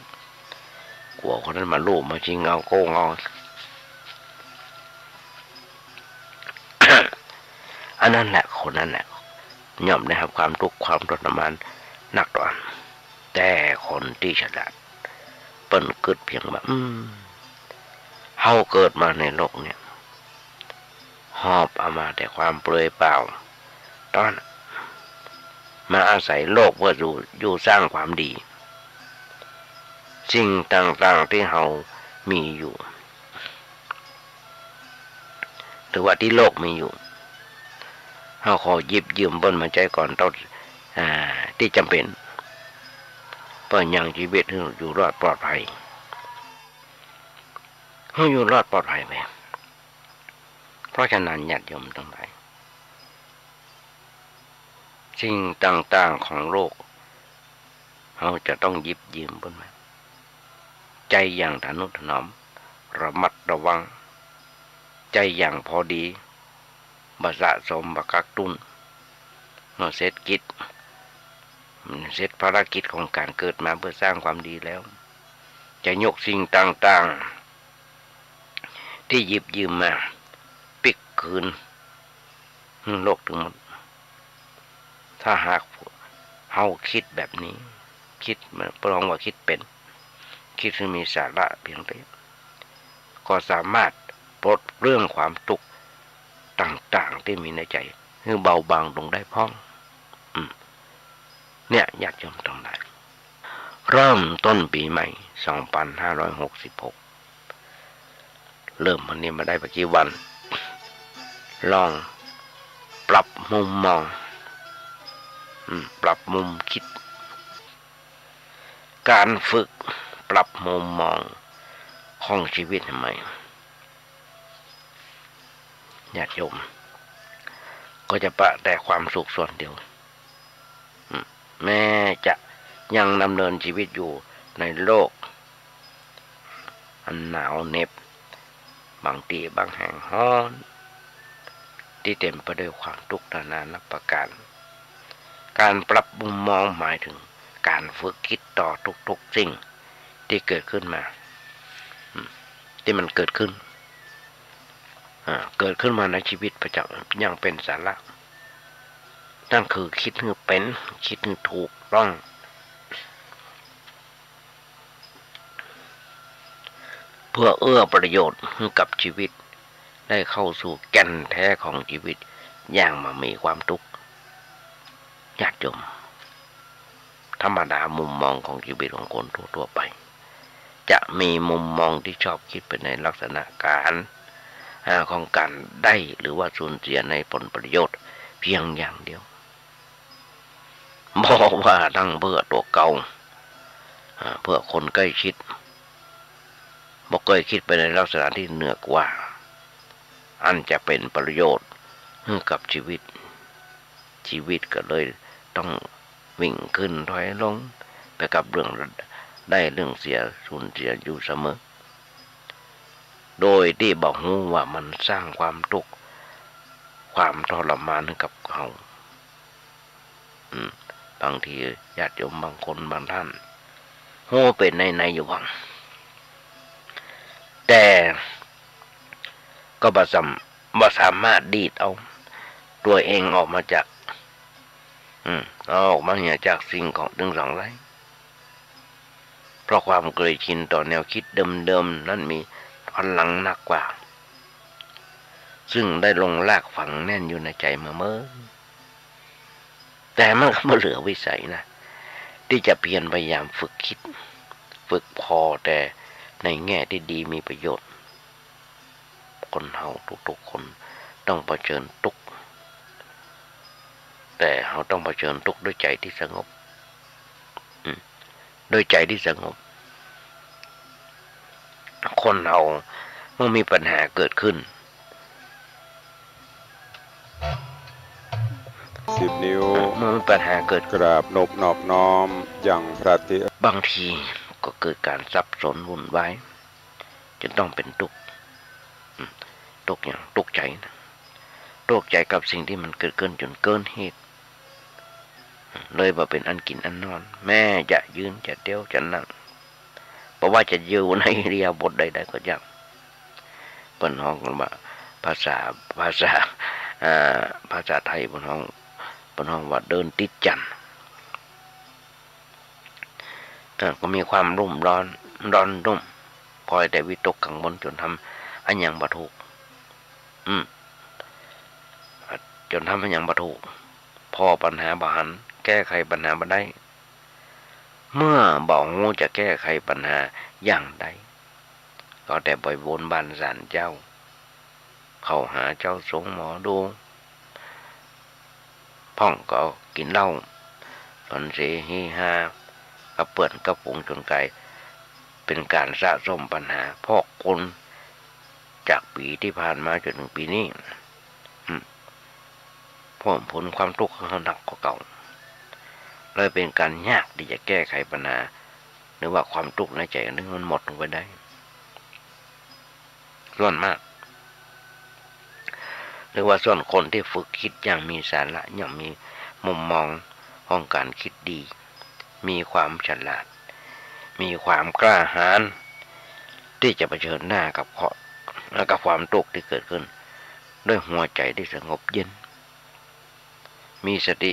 กั๋วคนนั้นมาลู่มาชิงเอา โก๋งเอา อันนั้นแหละ คนนั้นแหละ ย่อมได้รับความตุ๊กข์ความทรมานนักเต้านั้น แต่คนตี้ฉลาด เปิ้นกึ๊ดเพียงว่า อืม เฮาเกิดมาในโลกเนี่ย หอบเอามาแต่ความเปลือยเปล่า เต้านั้น มาอาศัยโลกเพื่ออยู่ อยู่สร้างความดี สิ่งต่างๆ ตี้เฮามีอยู่ หรือว่าตี้โลกมีอยู่ เฮาขอหยิบยืมเปิ้นมาใจ๊ก่อนเต้า อ่า ตี้จ๋ำเป๋น เปื้อยังจีวิตหื้ออยู่รอดปลอดภัย หื้ออยู่รอดปลอดภัยไป เพราะฉะนั้นญาติโยมตังหลาย สิ่งต่างๆ ของโลก เฮาจะต้องหยิบยืมเปิ้นมา ใจ๊อย่างทะนุถนอม ระมัดระวัง ใจ๊อย่างพอดี บ่สะสม บ่กักตุน เมื่อเสร็จกิจ เสร็จภารกิจของก๋านเกิดมาเปื้อสร้างความดีแล้ว จะยกสิ่งต่างๆ ตี้หยิบยืมมาปิ๊กคืนหื้อโลกตึงหมด ส ถ้าหากเฮาคิดแบบนี้ คิด เปิ้นฮ้องว่าคิดเป๋น คิดหื้อมีสาระเปียงใด ก็สามารถปลดเปลื้องความตุ๊กข์ต่างๆ ตี้มีในใจ๋ หื้อเบาบางลงได้พ่อง อืม เนี่ย ญาติโยมตังหลาย เริ่มต้นปี๋ใหม่ สองปันห้าร้อยหกสิบหก เริ่มวันนี้มาได้บ่กี่วัน ลองปรับมุมมอง อืม ปรับมุมคิด ก๋านฝึกปรับมุมมองของชีวิตใหม่ ญาติโยม ก็จะปะแต่ความสุขส่วนเดียว อืม แม้จะยังดำเนินชีวิตอยู่ในโลกอันหนาวเหน็บ บางตี้บางแห่งฮ้อน ตี้เต๋มไปด้วยความตุ๊กข์นานานับประก๋าน ก๋านปรับมุมมองหมายเถิงก๋านฝึกคิดต่อทุกๆ สิ่งตี้เกิดขึ้นมา อืม ตี้มันเกิดขึ้น อ่า เกิดขึ้นมาในชีวิตประจ๋ำอย่างเป๋นสาระ นั่นคือคิดหื้อเป๋น คิดหื้อถูกต้อง เพื่อเอื้อประโยชน์หื้อกับชีวิต ได้เข้าสู่แก่นแท้ของชีวิตอย่างบ่มีความตุ๊กข์ ญาติโยม ธรรมดามุมมองของชีวิตของคนทั่วๆ ไป จะมีมุมมองตี้ชอบคิดไปในลักษณะก๋าน อ่า ของก๋านได้หรือว่าสูญเสียในผลประโยชน์เพียงอย่างเดียว บ่ว่าตังเปื้อตั๋วเก่า อ่า เปื้อคนใก้ชิด บ่เกยคิดไปในลักษณะตี้เหนือกว่า อันจะเป๋นประโยชน์หื้อกับชีวิต ชีวิตก็เลยต้องวิ่งขึ้นถอยลงไปกับเรื่องได้เรื่องเสีย สูญเสียอยู่เสมอ โดยตี้บ่ฮู้ว่ามันสร้างความตุ๊กข์ ความทรมานหื้อกับเฮา อืม บางทีญาติโยมบางคนบางท่าน ฮู้เป๋นในๆ อยู่บ้าง แต่ก็บ่สาม- บ่สามารถดีดเอาตั๋วเองออกมาจาก อืม เอาออกมาเหียจากสิ่งของตึงสองได้ เพราะความเกยชินต่อแนวคิดเดิมๆ นั้นมีพลังนักกว่า ซึ่งได้ลงรากฝังแน่นอยู่ในใจ๋มาเมิน แต่มันก็บ่เหลือวิสัยนะ ตี้จะเพียรพยายามฝึกคิด ฝึกผ่อแต่ในแง่ตี้ดีมีประโยชน์ คนเฮาทุกๆ คนต้องเผชิญตุ๊กข์ แต่เฮาต้องเผชิญตุ๊กข์ด้วยใจ๋ตี้สงบ อืม ด้วยใจ๋ตี้สงบ คนเฮาเมื่อมีปัญหาเกิดขึ้น สิบ นิ้ว เมื่อมีปัญหาเกิด กราบนบนอบน้อมยังพระเถร บางทีก็เกิดก๋านสับสนวุ่นวาย จนต้องเป๋นตุ๊กข์ อืม ตุ๊กข์หยัง ตุ๊กข์ใจ๋นะ ตุ๊กข์ใจ๋กับสิ่งตี้มันเกิดขึ้นจนเกินเหตุ เลยบ่เป๋นอันกิ๋นอันนอน แม้จะยืนจะเตียวจะนั่ง บ่ว่าจะอยู่ในอิริยาบถใดๆ ก็จ้าง เปิ้นฮ้องกั๋นว่า ภาษา ภาษา อ่า ภาษาไทยเปิ้นฮ้อง เปิ้นฮ้องว่าเดินติดจั่น อ่า ก็มีความรุ่มร้อน ร้อนรุ่ม คอยแต่วิตกกังวลจ๋นทำอะหยังบ่ถูก อืม จ๋นทำอะหยังบ่ถูก ผ่อปัญหาบ่หัน แก้ไขปัญหาบ่ได้ เมื่อบ่ฮู้จะแก้ไขปัญหาอย่างใด ก็แต่ไปบนบานศาลเจ้า เข้าหาเจ้าสงฆ์หมอดู พ่องก็กิ๋นเหล้า สนเสเฮฮา กับเปื้อนกับฝูงจ๋นก๋ายเป๋นก๋านสะสมปัญหาพอกพูนจากปี๋ตี้ผ่านมาจ๋นเถิงปี๋นี้ อืม เพิ่มพูนความตุ๊กข์หื้อเฮานักกว่าเก่า เลยเป๋นก๋านยากตี้จะแก้ไขปัญหา หรือว่าความตุ๊กข์ในใจ๋อันนึ่งมันหมดลงไปได้ ส่วนมาก หรือว่าส่วนคนตี้ฝึกคิดอย่างมีสาระ อย่างมีมุมมองของก๋านคิดดี มีความฉลาด มีความกล้าหาญตี้จะเผชิญหน้ากับเคราะห์ กับความตุ๊กข์ตี้เกิดขึ้น ด้วยหัวใจ๋ตี้สงบเย็น มีสติ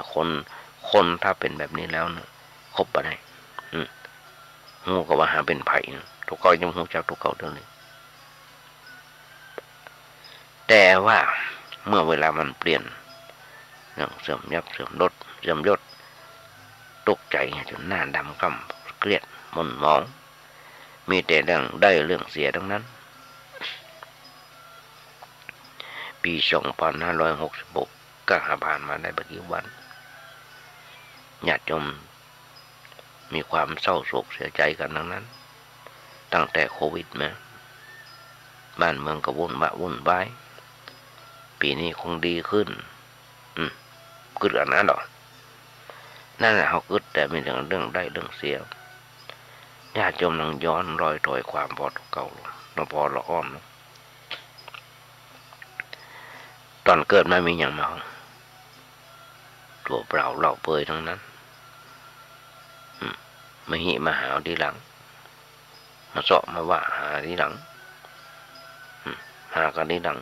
เนี่ย คน คนถ้าเป๋นแบบนี้แล้วเนี่ย คบบ่ได้ อืม ฮู้ก็ว่าหาเป๋นภัยนะ ตุ๊เก่ายังฮู้จักตุ๊เก่าเดี๋ยวนี้ แต่ว่าเมื่อเวลามันเปลี่ยน เรื่องเสื่อมยับ เสื่อมลด เสื่อมยศ ตกใจ๋จ๋นหน้าดำคล้ำ เครียด หม่นหมอง มีแต่เรื่องได้เรื่องเสียตังนั้น ปี๋สองปันห้าร้อยหกสิบหก ก็หาผ่านมาได้บ่กี่วัน ญาติโยมมีความเศร้าโศกเสียใจ๋กั๋นตังนั้น ตั้งแต่โควิดมา บ้านเมืองก็วุ่นวะวุ่นวาย ปี๋นี้คงดีขึ้น อืม กึ๊ดอันนั้นเหรอ นั่นแหละ เฮากึ๊ดแต่มีเรื่อง เรื่องได้เรื่องเสีย ญาติโยมลองย้อนรอยถอยความปอตุ๊เก่า หลวงพ่อละอ้อมนะ ต๋อนเกิดมามีหยังมา ตั๋วเปล่าเปล่าเปลือยตังนั้น อืม มาหิมาหาวทีหลัง มาเซาะมาว่าหาทีหลัง อืม หากั๋นทีหลัง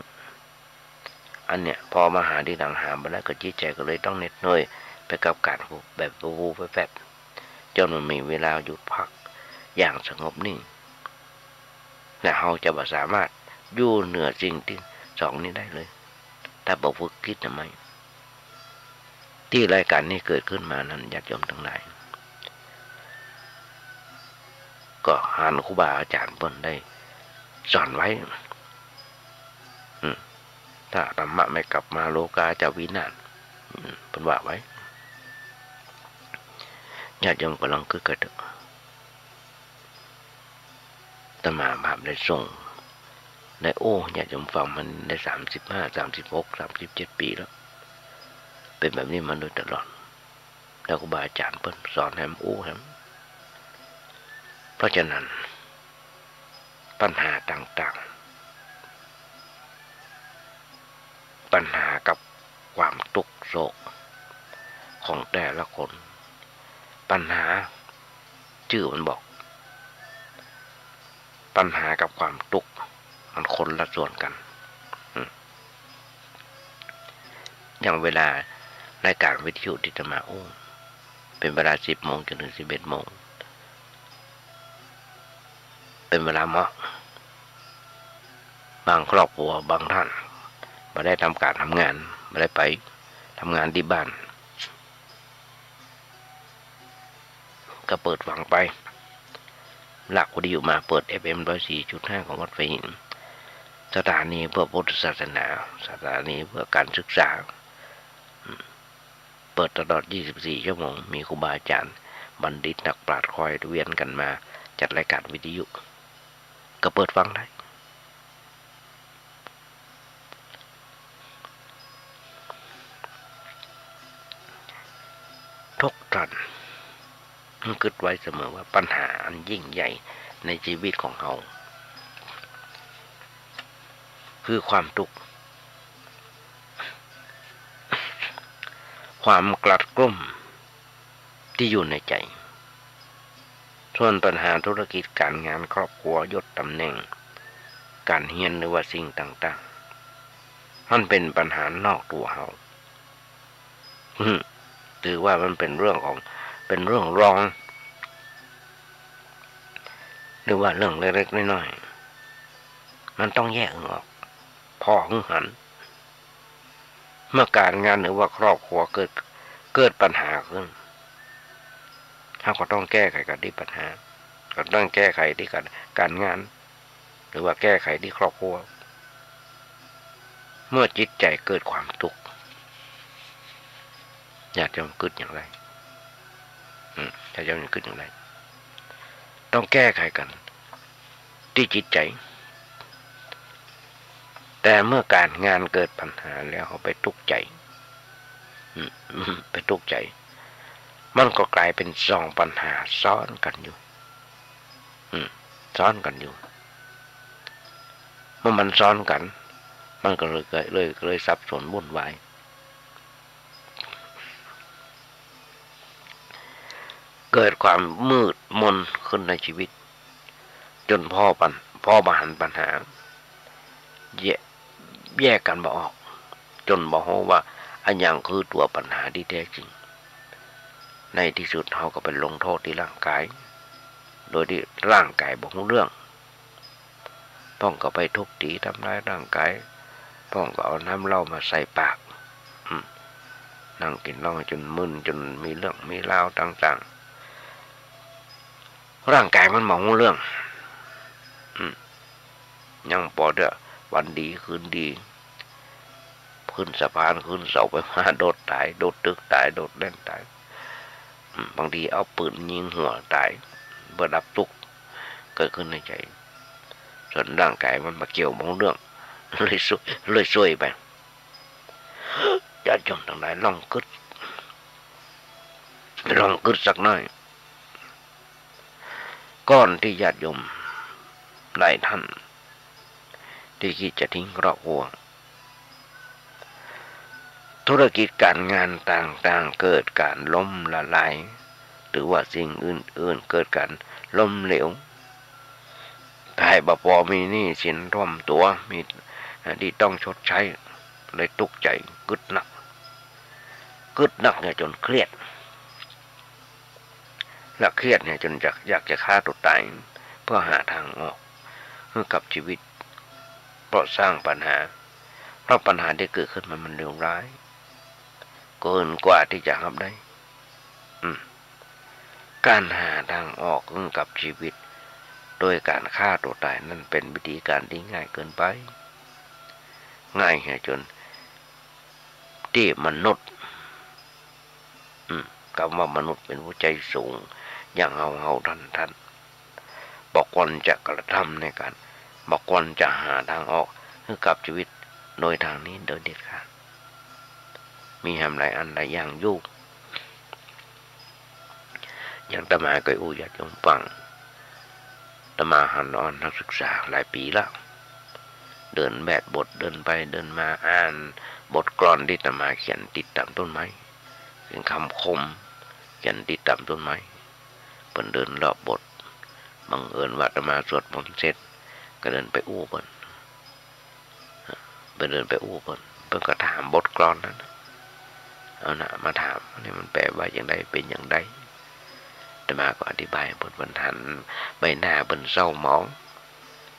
อันเนี้ย พอมาหาทีหลัง หาบ่ได้ก็จิตใจ๋ก็เลยต้องเหน็ดเหนื่อยไปกับก๋านแบบวูบๆ แวบๆ จ๋นมันมีเวลาหยุดพักอย่างสงบนิ่ง และเฮาจะบ่สามารถอยู่เหนือสิ่งตี้สองนี้ได้เลย ถ้าบ่ฝึกจิตใหม่ ตี้รายก๋านนี้เกิดขึ้นมานั้น ญาติโยมตังหลาย ก็หันครูบาอาจ๋ารย์เปิ้นได้สอนไว้ อืม ถ้าธรรมะไม่กลับมา โลกาจะวินาศ อืม เปิ้นว่าไว้ ญาติโยมก็ลองกึ๊ดกั๋นเต๊อะ อาตมาภาพได้ส่ง ได้โอ้ ญาติโยมฟังมาได้สามสิบห้า สามสิบหก สามสิบเจ็ดปี๋แล้ว เป๋นแบบนี้มาโดยตลอด แล้วครูบาอาจ๋ารย์เปิ้นสอนแหมอู้แหม เพราะฉะนั้น ปัญหาต่างๆ ปัญหากับความตุ๊กข์โศกของแต่ละคน ปัญหา จื้อมันบอก ปัญหากับความตุ๊กข์มันคนละส่วนกั๋น อืม อย่างเวลารายก๋านวิทยุตี้อาตมาอู้ เป๋นเวลาสิบโมงจ๋นเถิงสิบเอ็ดโมง เป๋นเวลาเหมาะ บางครอบครัว บางต้าน บ่ได้ทำก๋านทำงาน บ่ได้ไปทำงานตี้บ้าน ก็เปิดฟังไป ลากวิทยุมาเปิด เอฟเอ็ม ร้อยสี่จุดห้า ของวัดไผ่หิน สถานีเพื่อพุทธศาสนา สถานีเพื่อการศึกษา อืม เปิดตลอดยี่สิบสี่ชั่วโมง มีครูบาอาจ๋ารย์ บัณฑิตนักปราชญ์คอยเวียนกั๋นมาจัดรายก๋านวิทยุ ก็เปิดฟังได้ ทุกต้าน กึ๊ดไว้เสมอว่าปัญหาอันยิ่งใหญ่ในชีวิตของเฮา คือความตุ๊กข์ ความกลัดกลุ้มตี้อยู่ในใจ๋ ส่วนปัญหาธุรกิจ ก๋านงาน ครอบครัว ยศต๋ำแหน่ง ก๋านเฮียน หรือว่าสิ่งต่างๆ มันเป๋นปัญหานอกตั๋วเฮา อืม ถือว่ามันเป๋นเรื่องของ เป๋นเรื่องรอง หรือว่าเรื่องเล็กๆ น้อยๆ มันต้องแยกออก ผ่อหื้อหัน เมื่อก๋านงานหรือว่าครอบครัวเกิด เกิดปัญหาขึ้น เฮาก็ต้องแก้ไขกั๋นตี้ปัญหา ก็ต้องแก้ไขตี้ก๋าน ก๋านงาน หรือว่าแก้ไขตี้ครอบครัว เมื่อจิตใจ๋เกิดความตุ๊กข์ ญาติโยมกึ๊ดอย่างไร อืม ญาติโยมกึ๊ดอย่างไร ต้องแก้ไขกั๋นตี้จิตใจ๋ แต่เมื่อก๋านงานเกิดปัญหาแล้วเฮาไปตุ๊กข์ใจ๋ อืม ไปตุ๊กข์ใจ๋ มันก็ก๋ายเป๋นสองปัญหาซ้อนกั๋นอยู่ อืม ซ้อนกั๋นอยู่ เมื่อมันซ้อนกั๋น มันก็เลย เลย เลยสับสนวุ่นวาย เกิดความมืดมนขึ้นในชีวิต จ๋นผ่อปัญ ผ่อบ่หันปัญหา แยก แยกกั๋นบ่ออก จ๋นบ่ฮู้ว่าอะหยังคือตั๋วปัญหาตี้แต๊จริง ในตี้สุดเฮาก็ไปลงโต้ษตี้ร่างก๋าย โดยตี้ร่างก๋ายบ่ฮู้เรื่อง พ่องก็ไปทุบตี๋ทำร้ายร่างก๋าย พ่องก็เอาน้ำเหล้ามาใส่ปาก อืม นั่งกิ๋นเหล้าจ๋นมึน จ๋นมีเรื่องมีราวต่างๆ ร่างก๋ายมันบ่ฮู้เรื่อง อืม ยังปอเตื้อ วันดีคืนดี ขึ้นสะพาน ขึ้นเสาไฟฟ้า โดดต๋าย โดดตึกต๋าย โดดแล่นต๋าย อืม บางทีเอาปืนยิงหัวต๋าย เปื้อดับตุ๊กข์เกิดขึ้นในใจ๋ ส่วนร่างก๋ายมันบ่เกี่ยวบ่ฮู้เรื่อง เลยซวย เลยซวยไป ญาติโยมตังหลายลองกึ๊ด ลองกึ๊ดสักหน้อย ก่อนตี้ญาติโยมหลายต้านตี้กึ๊ดจะทิ้งครอบครัว ธุรกิจก๋านงานต่างๆ เกิดก๋านล้มละลาย หรือว่าสิ่งอื่นๆ เกิดก๋านล้มเหลว ต๋ายบ่ปอ มีหนี้สินท่วมตั๋ว มี ตี้ต้องชดใช้ เลยตุ๊กใจ๋กึ๊ดนัก กึ๊ดนักเนี่ยจ๋นเครียด และเครียดเนี่ยจ๋นอยาก อยากจะฆ่าตั๋วต๋าย เปื้อหาตางออกหื้อกับจีวิต เพราะสร้างปัญหา เพราะปัญหาตี้เกิดขึ้นมามันเลวร้ายเกินกว่าตี้จะฮับได้ อืม ก๋านหาตางออกหื้อกับจีวิต โดยก๋านฆ่าตั๋วต๋ายนั้นเป๋นวิธีก๋านตี้ง่ายเกินไป ง่ายเหียจ๋นตี้มนุษย์ อืม กำว่ามนุษย์เป๋นหัวใจ๋สูง อย่างเฮาเฮาท่านท่าน บ่ควรจะกระทำในก๋าน บ่ควรจะหาตางออกหื้อกับจีวิตโดยตางนี้โดยเด็ดขาด มีแหมหลายอันหลายอย่างอยู่ อย่างอาตมาเกยอู้ญาติโยมฟัง อาตมาหันอ่อนนักศึกษาหลายปี๋ละ เดินแบดบท เดินไปเดินมา อ่านบทกลอนตี้อาตมาเขียนติดต๋ามต้นไม้ เป๋นกำคม เขียนติดต๋ามต้นไม้ เปิ้นเดินรอบโบสถ์ บังเอิญว่าอาตมาสวดมนต์เสร็จ ก็เดินไปอู้เปิ้น เปิ้นเดินไปอู้เปิ้น เปิ้นก็ถามบทกลอนนั้น เอานะ มาถาม อันนี้มันแป๋ว่าอย่างใด เป๋นอย่างใด อาตมาก็อธิบายเปิ้น เปิ้นหันใบหน้าเปิ้นเศร้าหมอง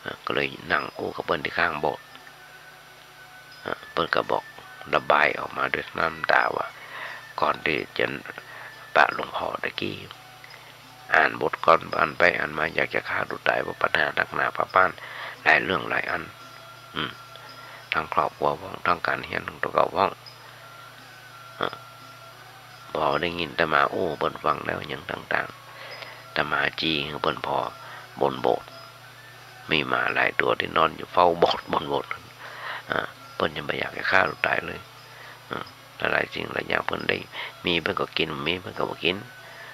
เอ่อ ก็เลยนั่งอู้กับเปิ้นตี้ข้างโบสถ์ เอ่อ เปิ้นก็บอกระบายออกมาด้วยน้ำต๋าว่า ก่อนตี้จะปะหลวงพ่อตะกี้ อ่านบทกลอน อ่านไปอ่านมาอยากจะฆ่าตั๋วต๋าย เพราะปัญหาหนักหนาพ่าบ้านหลายเรื่องหลายอัน อืม ตึงครอบครัวพ่อง ตึงก๋านเฮียนของตั๋วเก่าพ่อง เอ่อ ปอได้ยินอาตมาอู้เปิ้นฟังแล้วอย่างต่างๆ อาตมาจี้หื้อเปิ้นผ่อบนโบสถ์ มีหมาหลายตั๋วตี้นอนอยู่เฝ้าโบสถ์ บนโบสถ์ อ่า เปิ้นยังบ่อยากจะฆ่าตั๋วต๋ายเลย อ่า หลายๆสิ่งหลายอย่างเปิ้นได้มีเปิ้นก็กิ๋น บ่มีเปิ้นก็บ่กิ๋น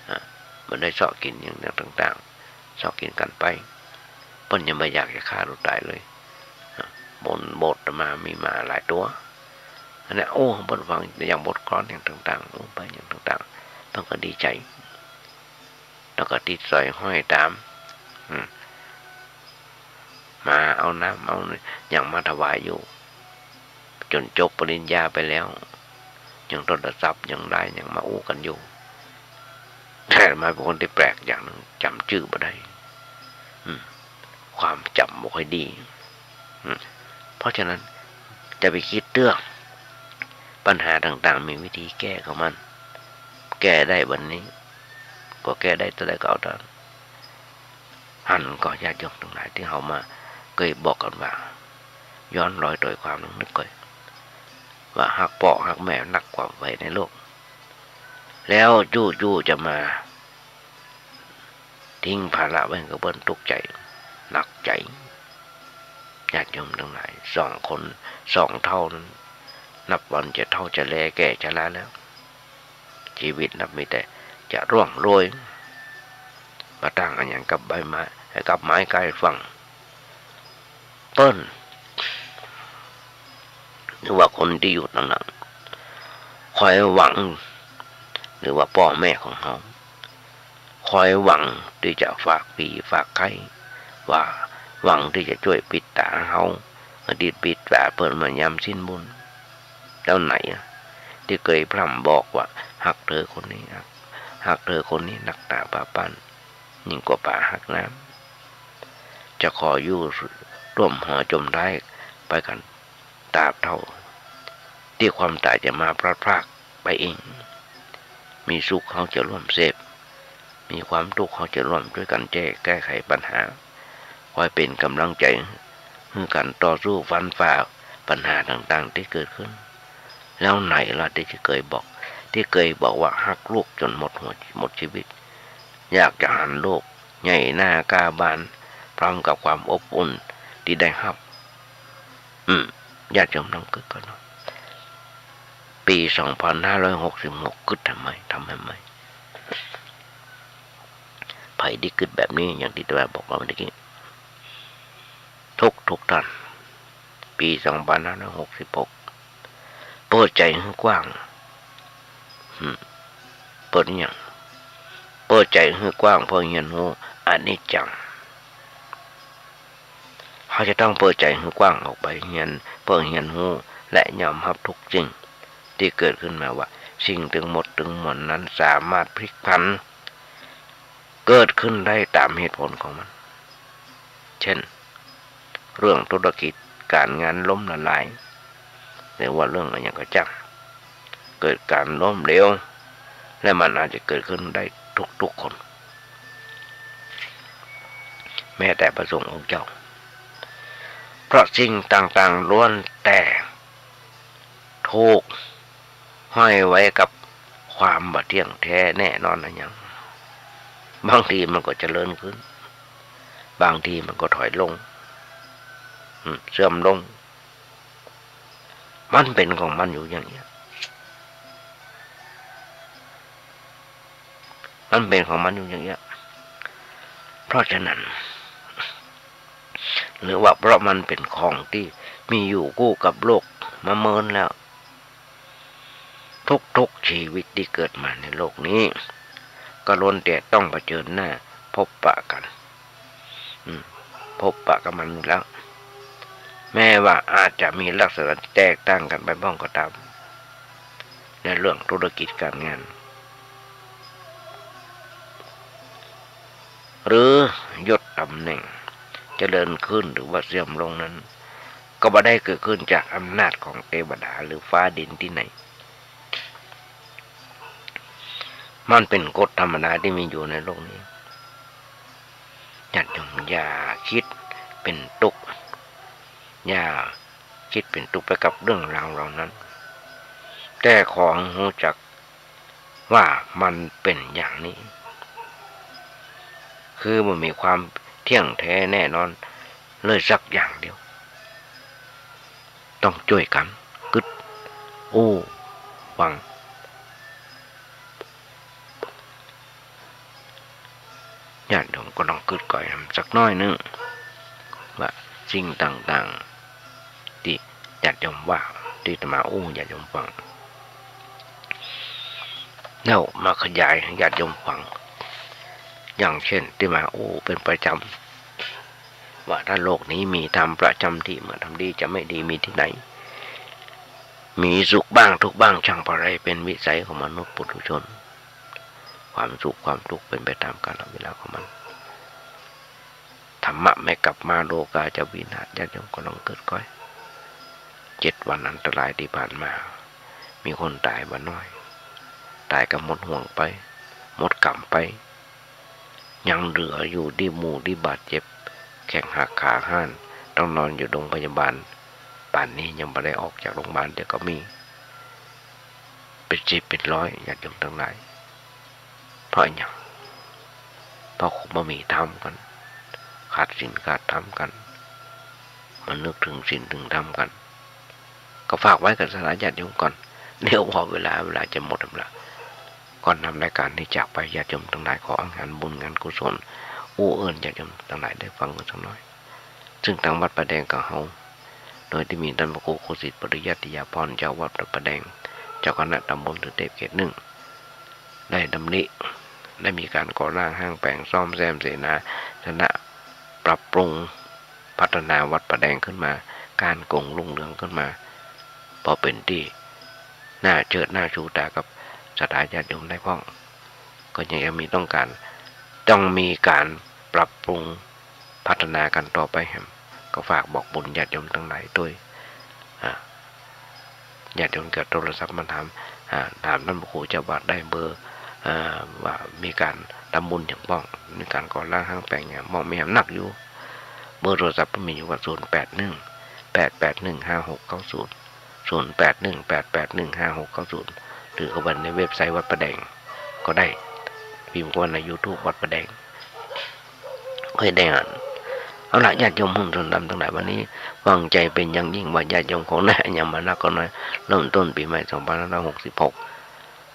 อ่า เปิ้นได้เซาะกิ๋นอย่างต่างๆ เซาะกิ๋นกั๋นไป เปิ้นยังบ่อยากจะฆ่าตั๋วต๋ายเลย อ่า บนโบสถ์อาตมามีหมาหลายตั๋ว อันนี้อู้เปิ้นฟังอย่างบทกลอนอย่างต่างๆ อู้ไปอย่างต่างๆ เปิ้นก็ดีใจ๋ แล้วก็ติดสร้อยห้อยต๋าม อืม มาเอาน้ำเอาหยังมาถวายอยู่ จ๋นจบปริญญาไปแล้ว ยังโทรศัพท์ยังไลน์ยังมาอู้กั๋นอยู่ แต่อาตมาเป๋นคนตี้แปลกอย่างนึ่ง จ๋ำจื้อบ่ได้ อืม ความจ๋ำบ่ค่อยดี อืม เพราะฉะนั้นจะไปกึ๊ดเตื้อง ปัญหาต่างๆ มีวิธีแก้ของมัน แก้ได้วันนี้ ก็แก้ได้เต้าใดก็เอาเต้านั้น หันก่อญาติโยมตังหลายตี้เฮามาเกยบอกกั๋นว่า ย้อนรอยตวยความนึกเกย ว่าฮักป้อฮักแม่นักกว่าใผในโลก แล้วจู่ๆ จะมา ทิ้งภาระไว้หื้อกับเปิ้นตุ๊กใจ๋ หนักใจ๋ ญาติโยมตังหลาย สองคน สองเฒ่านั้น นับวันจะเฒ่าจะแลแก่ชราแล้ว จีวิตนับมีแต่จะร่วงโรย บ่ต่างอันหยังกับใบไม้ กับไม้ใก้ฝั่ง เปิ้น หรือว่าคนตี้อยู่ตางนั้น คอยหวัง หรือว่าป้อแม่ของเฮา คอยหวังตี้จะฝากผีฝากไข้ ว่าหวังตี้จะจ้วยปิดต๋าเฮา ปิด ปิดต๋าเปิ้นมายามสิ้นบุญ แล้วไหนอะ ตี้เกยพร่ำบอกว่า ฮักเธอคนนี้ ฮัก ฮักเธอคนนี้นักหนาปาปัน ยิ่งกว่าป๋าฮักน้ำ จะขออยู่ร่วมหอจมได้ไปกั๋นตราบเท่าตี้ความต๋ายจะมาพลัดพรากไปเอง มีสุขเฮาจะร่วมเสพ มีความตุ๊กข์เฮาจะร่วมจ้วยกั๋นแก้แก้ไขปัญหา คอยเป๋นก๋ำลังใจ๋หื้อกั๋นต่อสู้ฟันฝ่าปัญหาต่างๆ ตี้เกิดขึ้น แล้วไหนล่ะตี้จะเกยบอก ตี้เกยบอกว่าฮักลูกจ๋นหมดหัวหมดจีวิต อยากจะหันลูกใหญ่หน้าก้าบาน พร้อมกับความอบอุ่นตี้ได้ฮับ อืม ญาติโยมลองกึ๊ดก่อนเนาะ ปี๋สองพันห้าร้อยหกสิบหก กึ๊ดทำไม ทำทำไม ใผตี้กึ๊ดแบบนี้ อย่างตี้อาตมาบอกมาเมื่อกี้ ทุกๆ ท่าน ปี๋สองพันห้าร้อยหกสิบหก เปิดใจ๋หื้อกว้าง อืม เปิดอะหยัง เปิดใจ๋หื้อกว้างเปื้อเฮียนฮู้อนิจจัง เฮาจะต้องเปิดใจ๋หื้อกว้างออกไปเฮียน เปื้อเฮียนฮู้และยอมฮับทุกสิ่งตี้เกิดขึ้นมาว่า สิ่งตึงหมดตึงมวลนั้นสามารถพลิกผัน เกิดขึ้นได้ต๋ามเหตุผลของมัน เช่น เรื่องธุรกิจก๋านงานล้มละลาย หรือว่าเรื่องอะหยังก็จ้าง เกิดก๋านล้มเหลว และมันอาจจะเกิดขึ้นได้ทุกๆ คน แม้แต่พระสงฆ์องค์เจ้า เพราะสิ่งต่างๆ ล้วนแต่ถูกห้อยไว้กับความบ่เที่ยงแท้แน่นอนอะหยัง บางทีมันก็เจริญขึ้น บางทีมันก็ถอยลง อืม เสื่อมลง มันเป๋นของมันอยู่อย่างเนี้ย มันเป๋นของมันอยู่อย่างเนี้ย เพราะฉะนั้น หรือว่าเพราะมันเป๋นของตี้มีอยู่กู้กับโลกมาเมินแล้ว ทุกๆ ชีวิตตี้เกิดมาในโลกนี้ ก็ล้วนแต่ต้องเผชิญหน้าพบปะกั๋น อืม พบปะกับมันอยู่แล้ว แม้ว่าอาจจะมีลักษณะแตกต่างกั๋นไปบ้างก็ต๋าม ในเรื่องธุรกิจก๋านงาน หรือยศต๋ำแหน่งเจริญขึ้นหรือว่าเสื่อมลงนั้น ก็บ่ได้เกิดขึ้นจากอำนาจของเตวดาหรือฟ้าดินตี้ไหน มันเป๋นกฎธรรมดาตี้มีอยู่ในโลกนี้ ญาติโยมอย่าคิดเป๋นตุ๊กข์ อย่าคิดเป๋นตุ๊กข์ไปกับเรื่องราวเหล่านั้น แต่ขอหื้อฮู้จักว่ามันเป๋นอย่างนี้ คือบ่มีความเที่ยงแท้แน่นอนเลยสักอย่างเดียว ต้องจ้วยกั๋นกึ๊ดอู้ฟัง ญาติโยมก็ลองกึ๊ดก้อยนำสักหน้อยนึ่ง ว่าสิ่งต่างๆ ตี้ญาติโยมว่า ตี้อาตมาอู้ญาติโยมฟัง แล้วมาขยายหื้อญาติโยมฟัง อย่างเช่นตี้อาตมาอู้เป๋นประจ๋ำ ว่าถ้าโลกนี้มีธรรมประจ๋ำตี้ เมื่อธรรมดีจะไม่ดีมีตี้ไหน มีสุขบ้างทุกข์บ้าง ช่างปะไร เป๋นวิสัยของมนุษย์ปุถุชน ความสุขความทุกข์เป๋นไปต๋ามกาลเวลาของมัน ธรรมะไม่กลับมา โลกาจะวินาศ ญาติโยมก็ลองกึ๊ดก้อย เจ็ดวันอันตรายตี้ผ่านมา มีคนต๋ายบ่น้อย ต๋ายก็หมดห่วงไป หมดก๋รรมไป ยังเหลืออยู่ตี้หมู่ตี้บาดเจ็บ แข้งหักขาห้าน ต้องนอนอยู่โรงพยาบาล ป่านนี้ยังบ่ได้ออกจากโรงพยาบาลเตื้อก็มี เป๋นสิบเป๋นร้อย ญาติโยมตังหลาย เพราะอะหยัง เพราะบ่มีธรรมกั๋น ขาดศีลขาดธรรมกั๋น บ่นึกเถิงศีลเถิงธรรมกั๋น ก็ฝากไว้กับศรัทธาญาติโยมก่อน เดี๋ยวพอเวลา เวลาจะหมดแล้ว ก่อนทำรายการนี้จากไป ญาติโยมตังหลาย ขออังคารบุญงานกุศล อู้เอิ้นญาติโยมตังหลายได้ฟังกั๋นสักหน้อย ซึ่งตางวัดป่าแดงของเฮา โดยตี้มีต้านพระครูโคสิทธิ์ปริยัติยาภรณ์ เจ้าวัดป่าแดง เจ้าคณะตำบลสุเทพเขตหนึ่ง ได้ดำริ ได้มีก๋านก่อร่างห้างแป๋ง ซ่อมแซมเสนาสนะ ปรับปรุง พัฒนาวัดป่าแดงขึ้นมา ก้านก๋งรุ่งเรืองขึ้นมา ปอเป๋นตี้น่าเจิดน่าชูต๋ากับศรัทธาญาติโยมได้พ่อง ก็ยัง ยังมีต้องก๋าน ต้องมีก๋านปรับปรุงพัฒนากั๋นต่อไปแหม ก็ฝากบอกบุญญาติโยมตังหลายตวย อ่า ญาติโยมก็โทรศัพท์มาถาม อ่า ถามต้านพระครูเจ้าวัดได้เบอร์ อ่า ว่ามีก๋านตำบุญหยังพ่อง มีก๋านก่อร่างห้างแป๋งหยังพ่อง มีหยังนักอยู่ เบอร์โทรศัพท์ก็มีอยู่ว่า ศูนย์แปดหนึ่ง แปดแปดหนึ่ง ห้าหกเก้าศูนย์ ศูนย์แปดหนึ่ง แปดแปดหนึ่ง ห้าหกเก้าศูนย์ หรือเข้าไปในเว็บไซต์วัดป่าแดงก็ได้ พิมพ์เข้าไปในยูทูบวัดป่าแดง ก็จะได้อ่าน เอาละ ญาติโยมผู้ทรงธรรมตังหลาย วันนี้หวังใจ๋เป๋นอย่างยิ่งว่าญาติโยมคงได้หยังบ่นักก็น้อย เริ่มต้นปี๋ใหม่ สองพันห้าร้อยหกสิบหก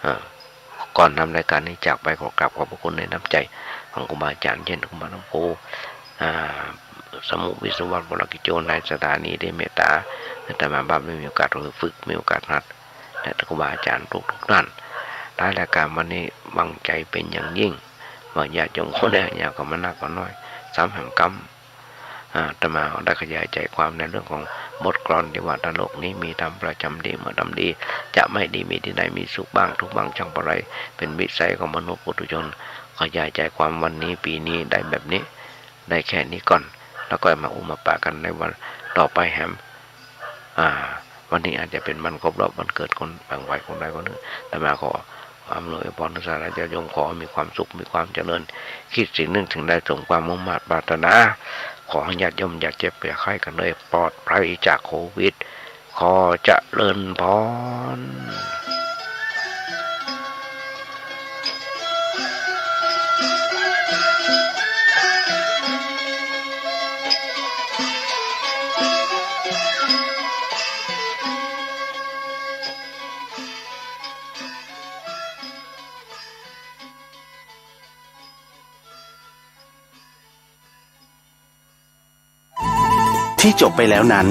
อ่า ก่อนทำรายการนี้จากไป ขอกราบขอบพระคุณในน้ำใจ๋ของครูบาอาจ๋ารย์ เช่น ครูบาน้ำโพ อ่า สมุวิศวัตร วรกิจโจ นายสถานี ได้เมตต๋า อาตมาภาพได้มีโอกาสฝึก มีโอกาสหัด และครูบาอาจ๋ารย์ทุกๆ ท่าน ท้ายรายการวันนี้หวังใจ๋เป๋นอย่างยิ่ง ว่าญาติโยมคงได้หยังบ่นักก็น้อย สามแหมกำ อาตมาได้ขยายใจความในเรื่องของบทกลอนตี้ว่า ถ้าโลกนี้มีธรรมประจ๋ำดี เมื่อทำดีจะไม่ดี มีตี้ไหนมีสุขบ้าง ทุกข์บ้างช่างปะไร เป๋นวิสัยของมนุษย์ปุถุชน ขยายใจความวันนี้ปี๋นี้ได้แบบนี้ ได้แค่นี้ก่อน แล้วก็มาอู้มาปากั๋นในวันต่อไปแหม อ่า วันนี้อาจจะเป๋นวันครบรอบวันเกิดคนบางวัยคนใดคนนึ่ง อาตมาขออำนวยอวยพรให้สาธารณญาติโยม ขอมีความสุข มีความเจริญ คิดสิ่งนึกสิ่งใดสมความมุ่งมาดปรารถนา ขอให้ญาติโยมอย่าเจ็บอย่าไข้กั๋นเลย ปลอดภัยจากโควิด ขอเจริญพร ที่จบไปแล้วนั้น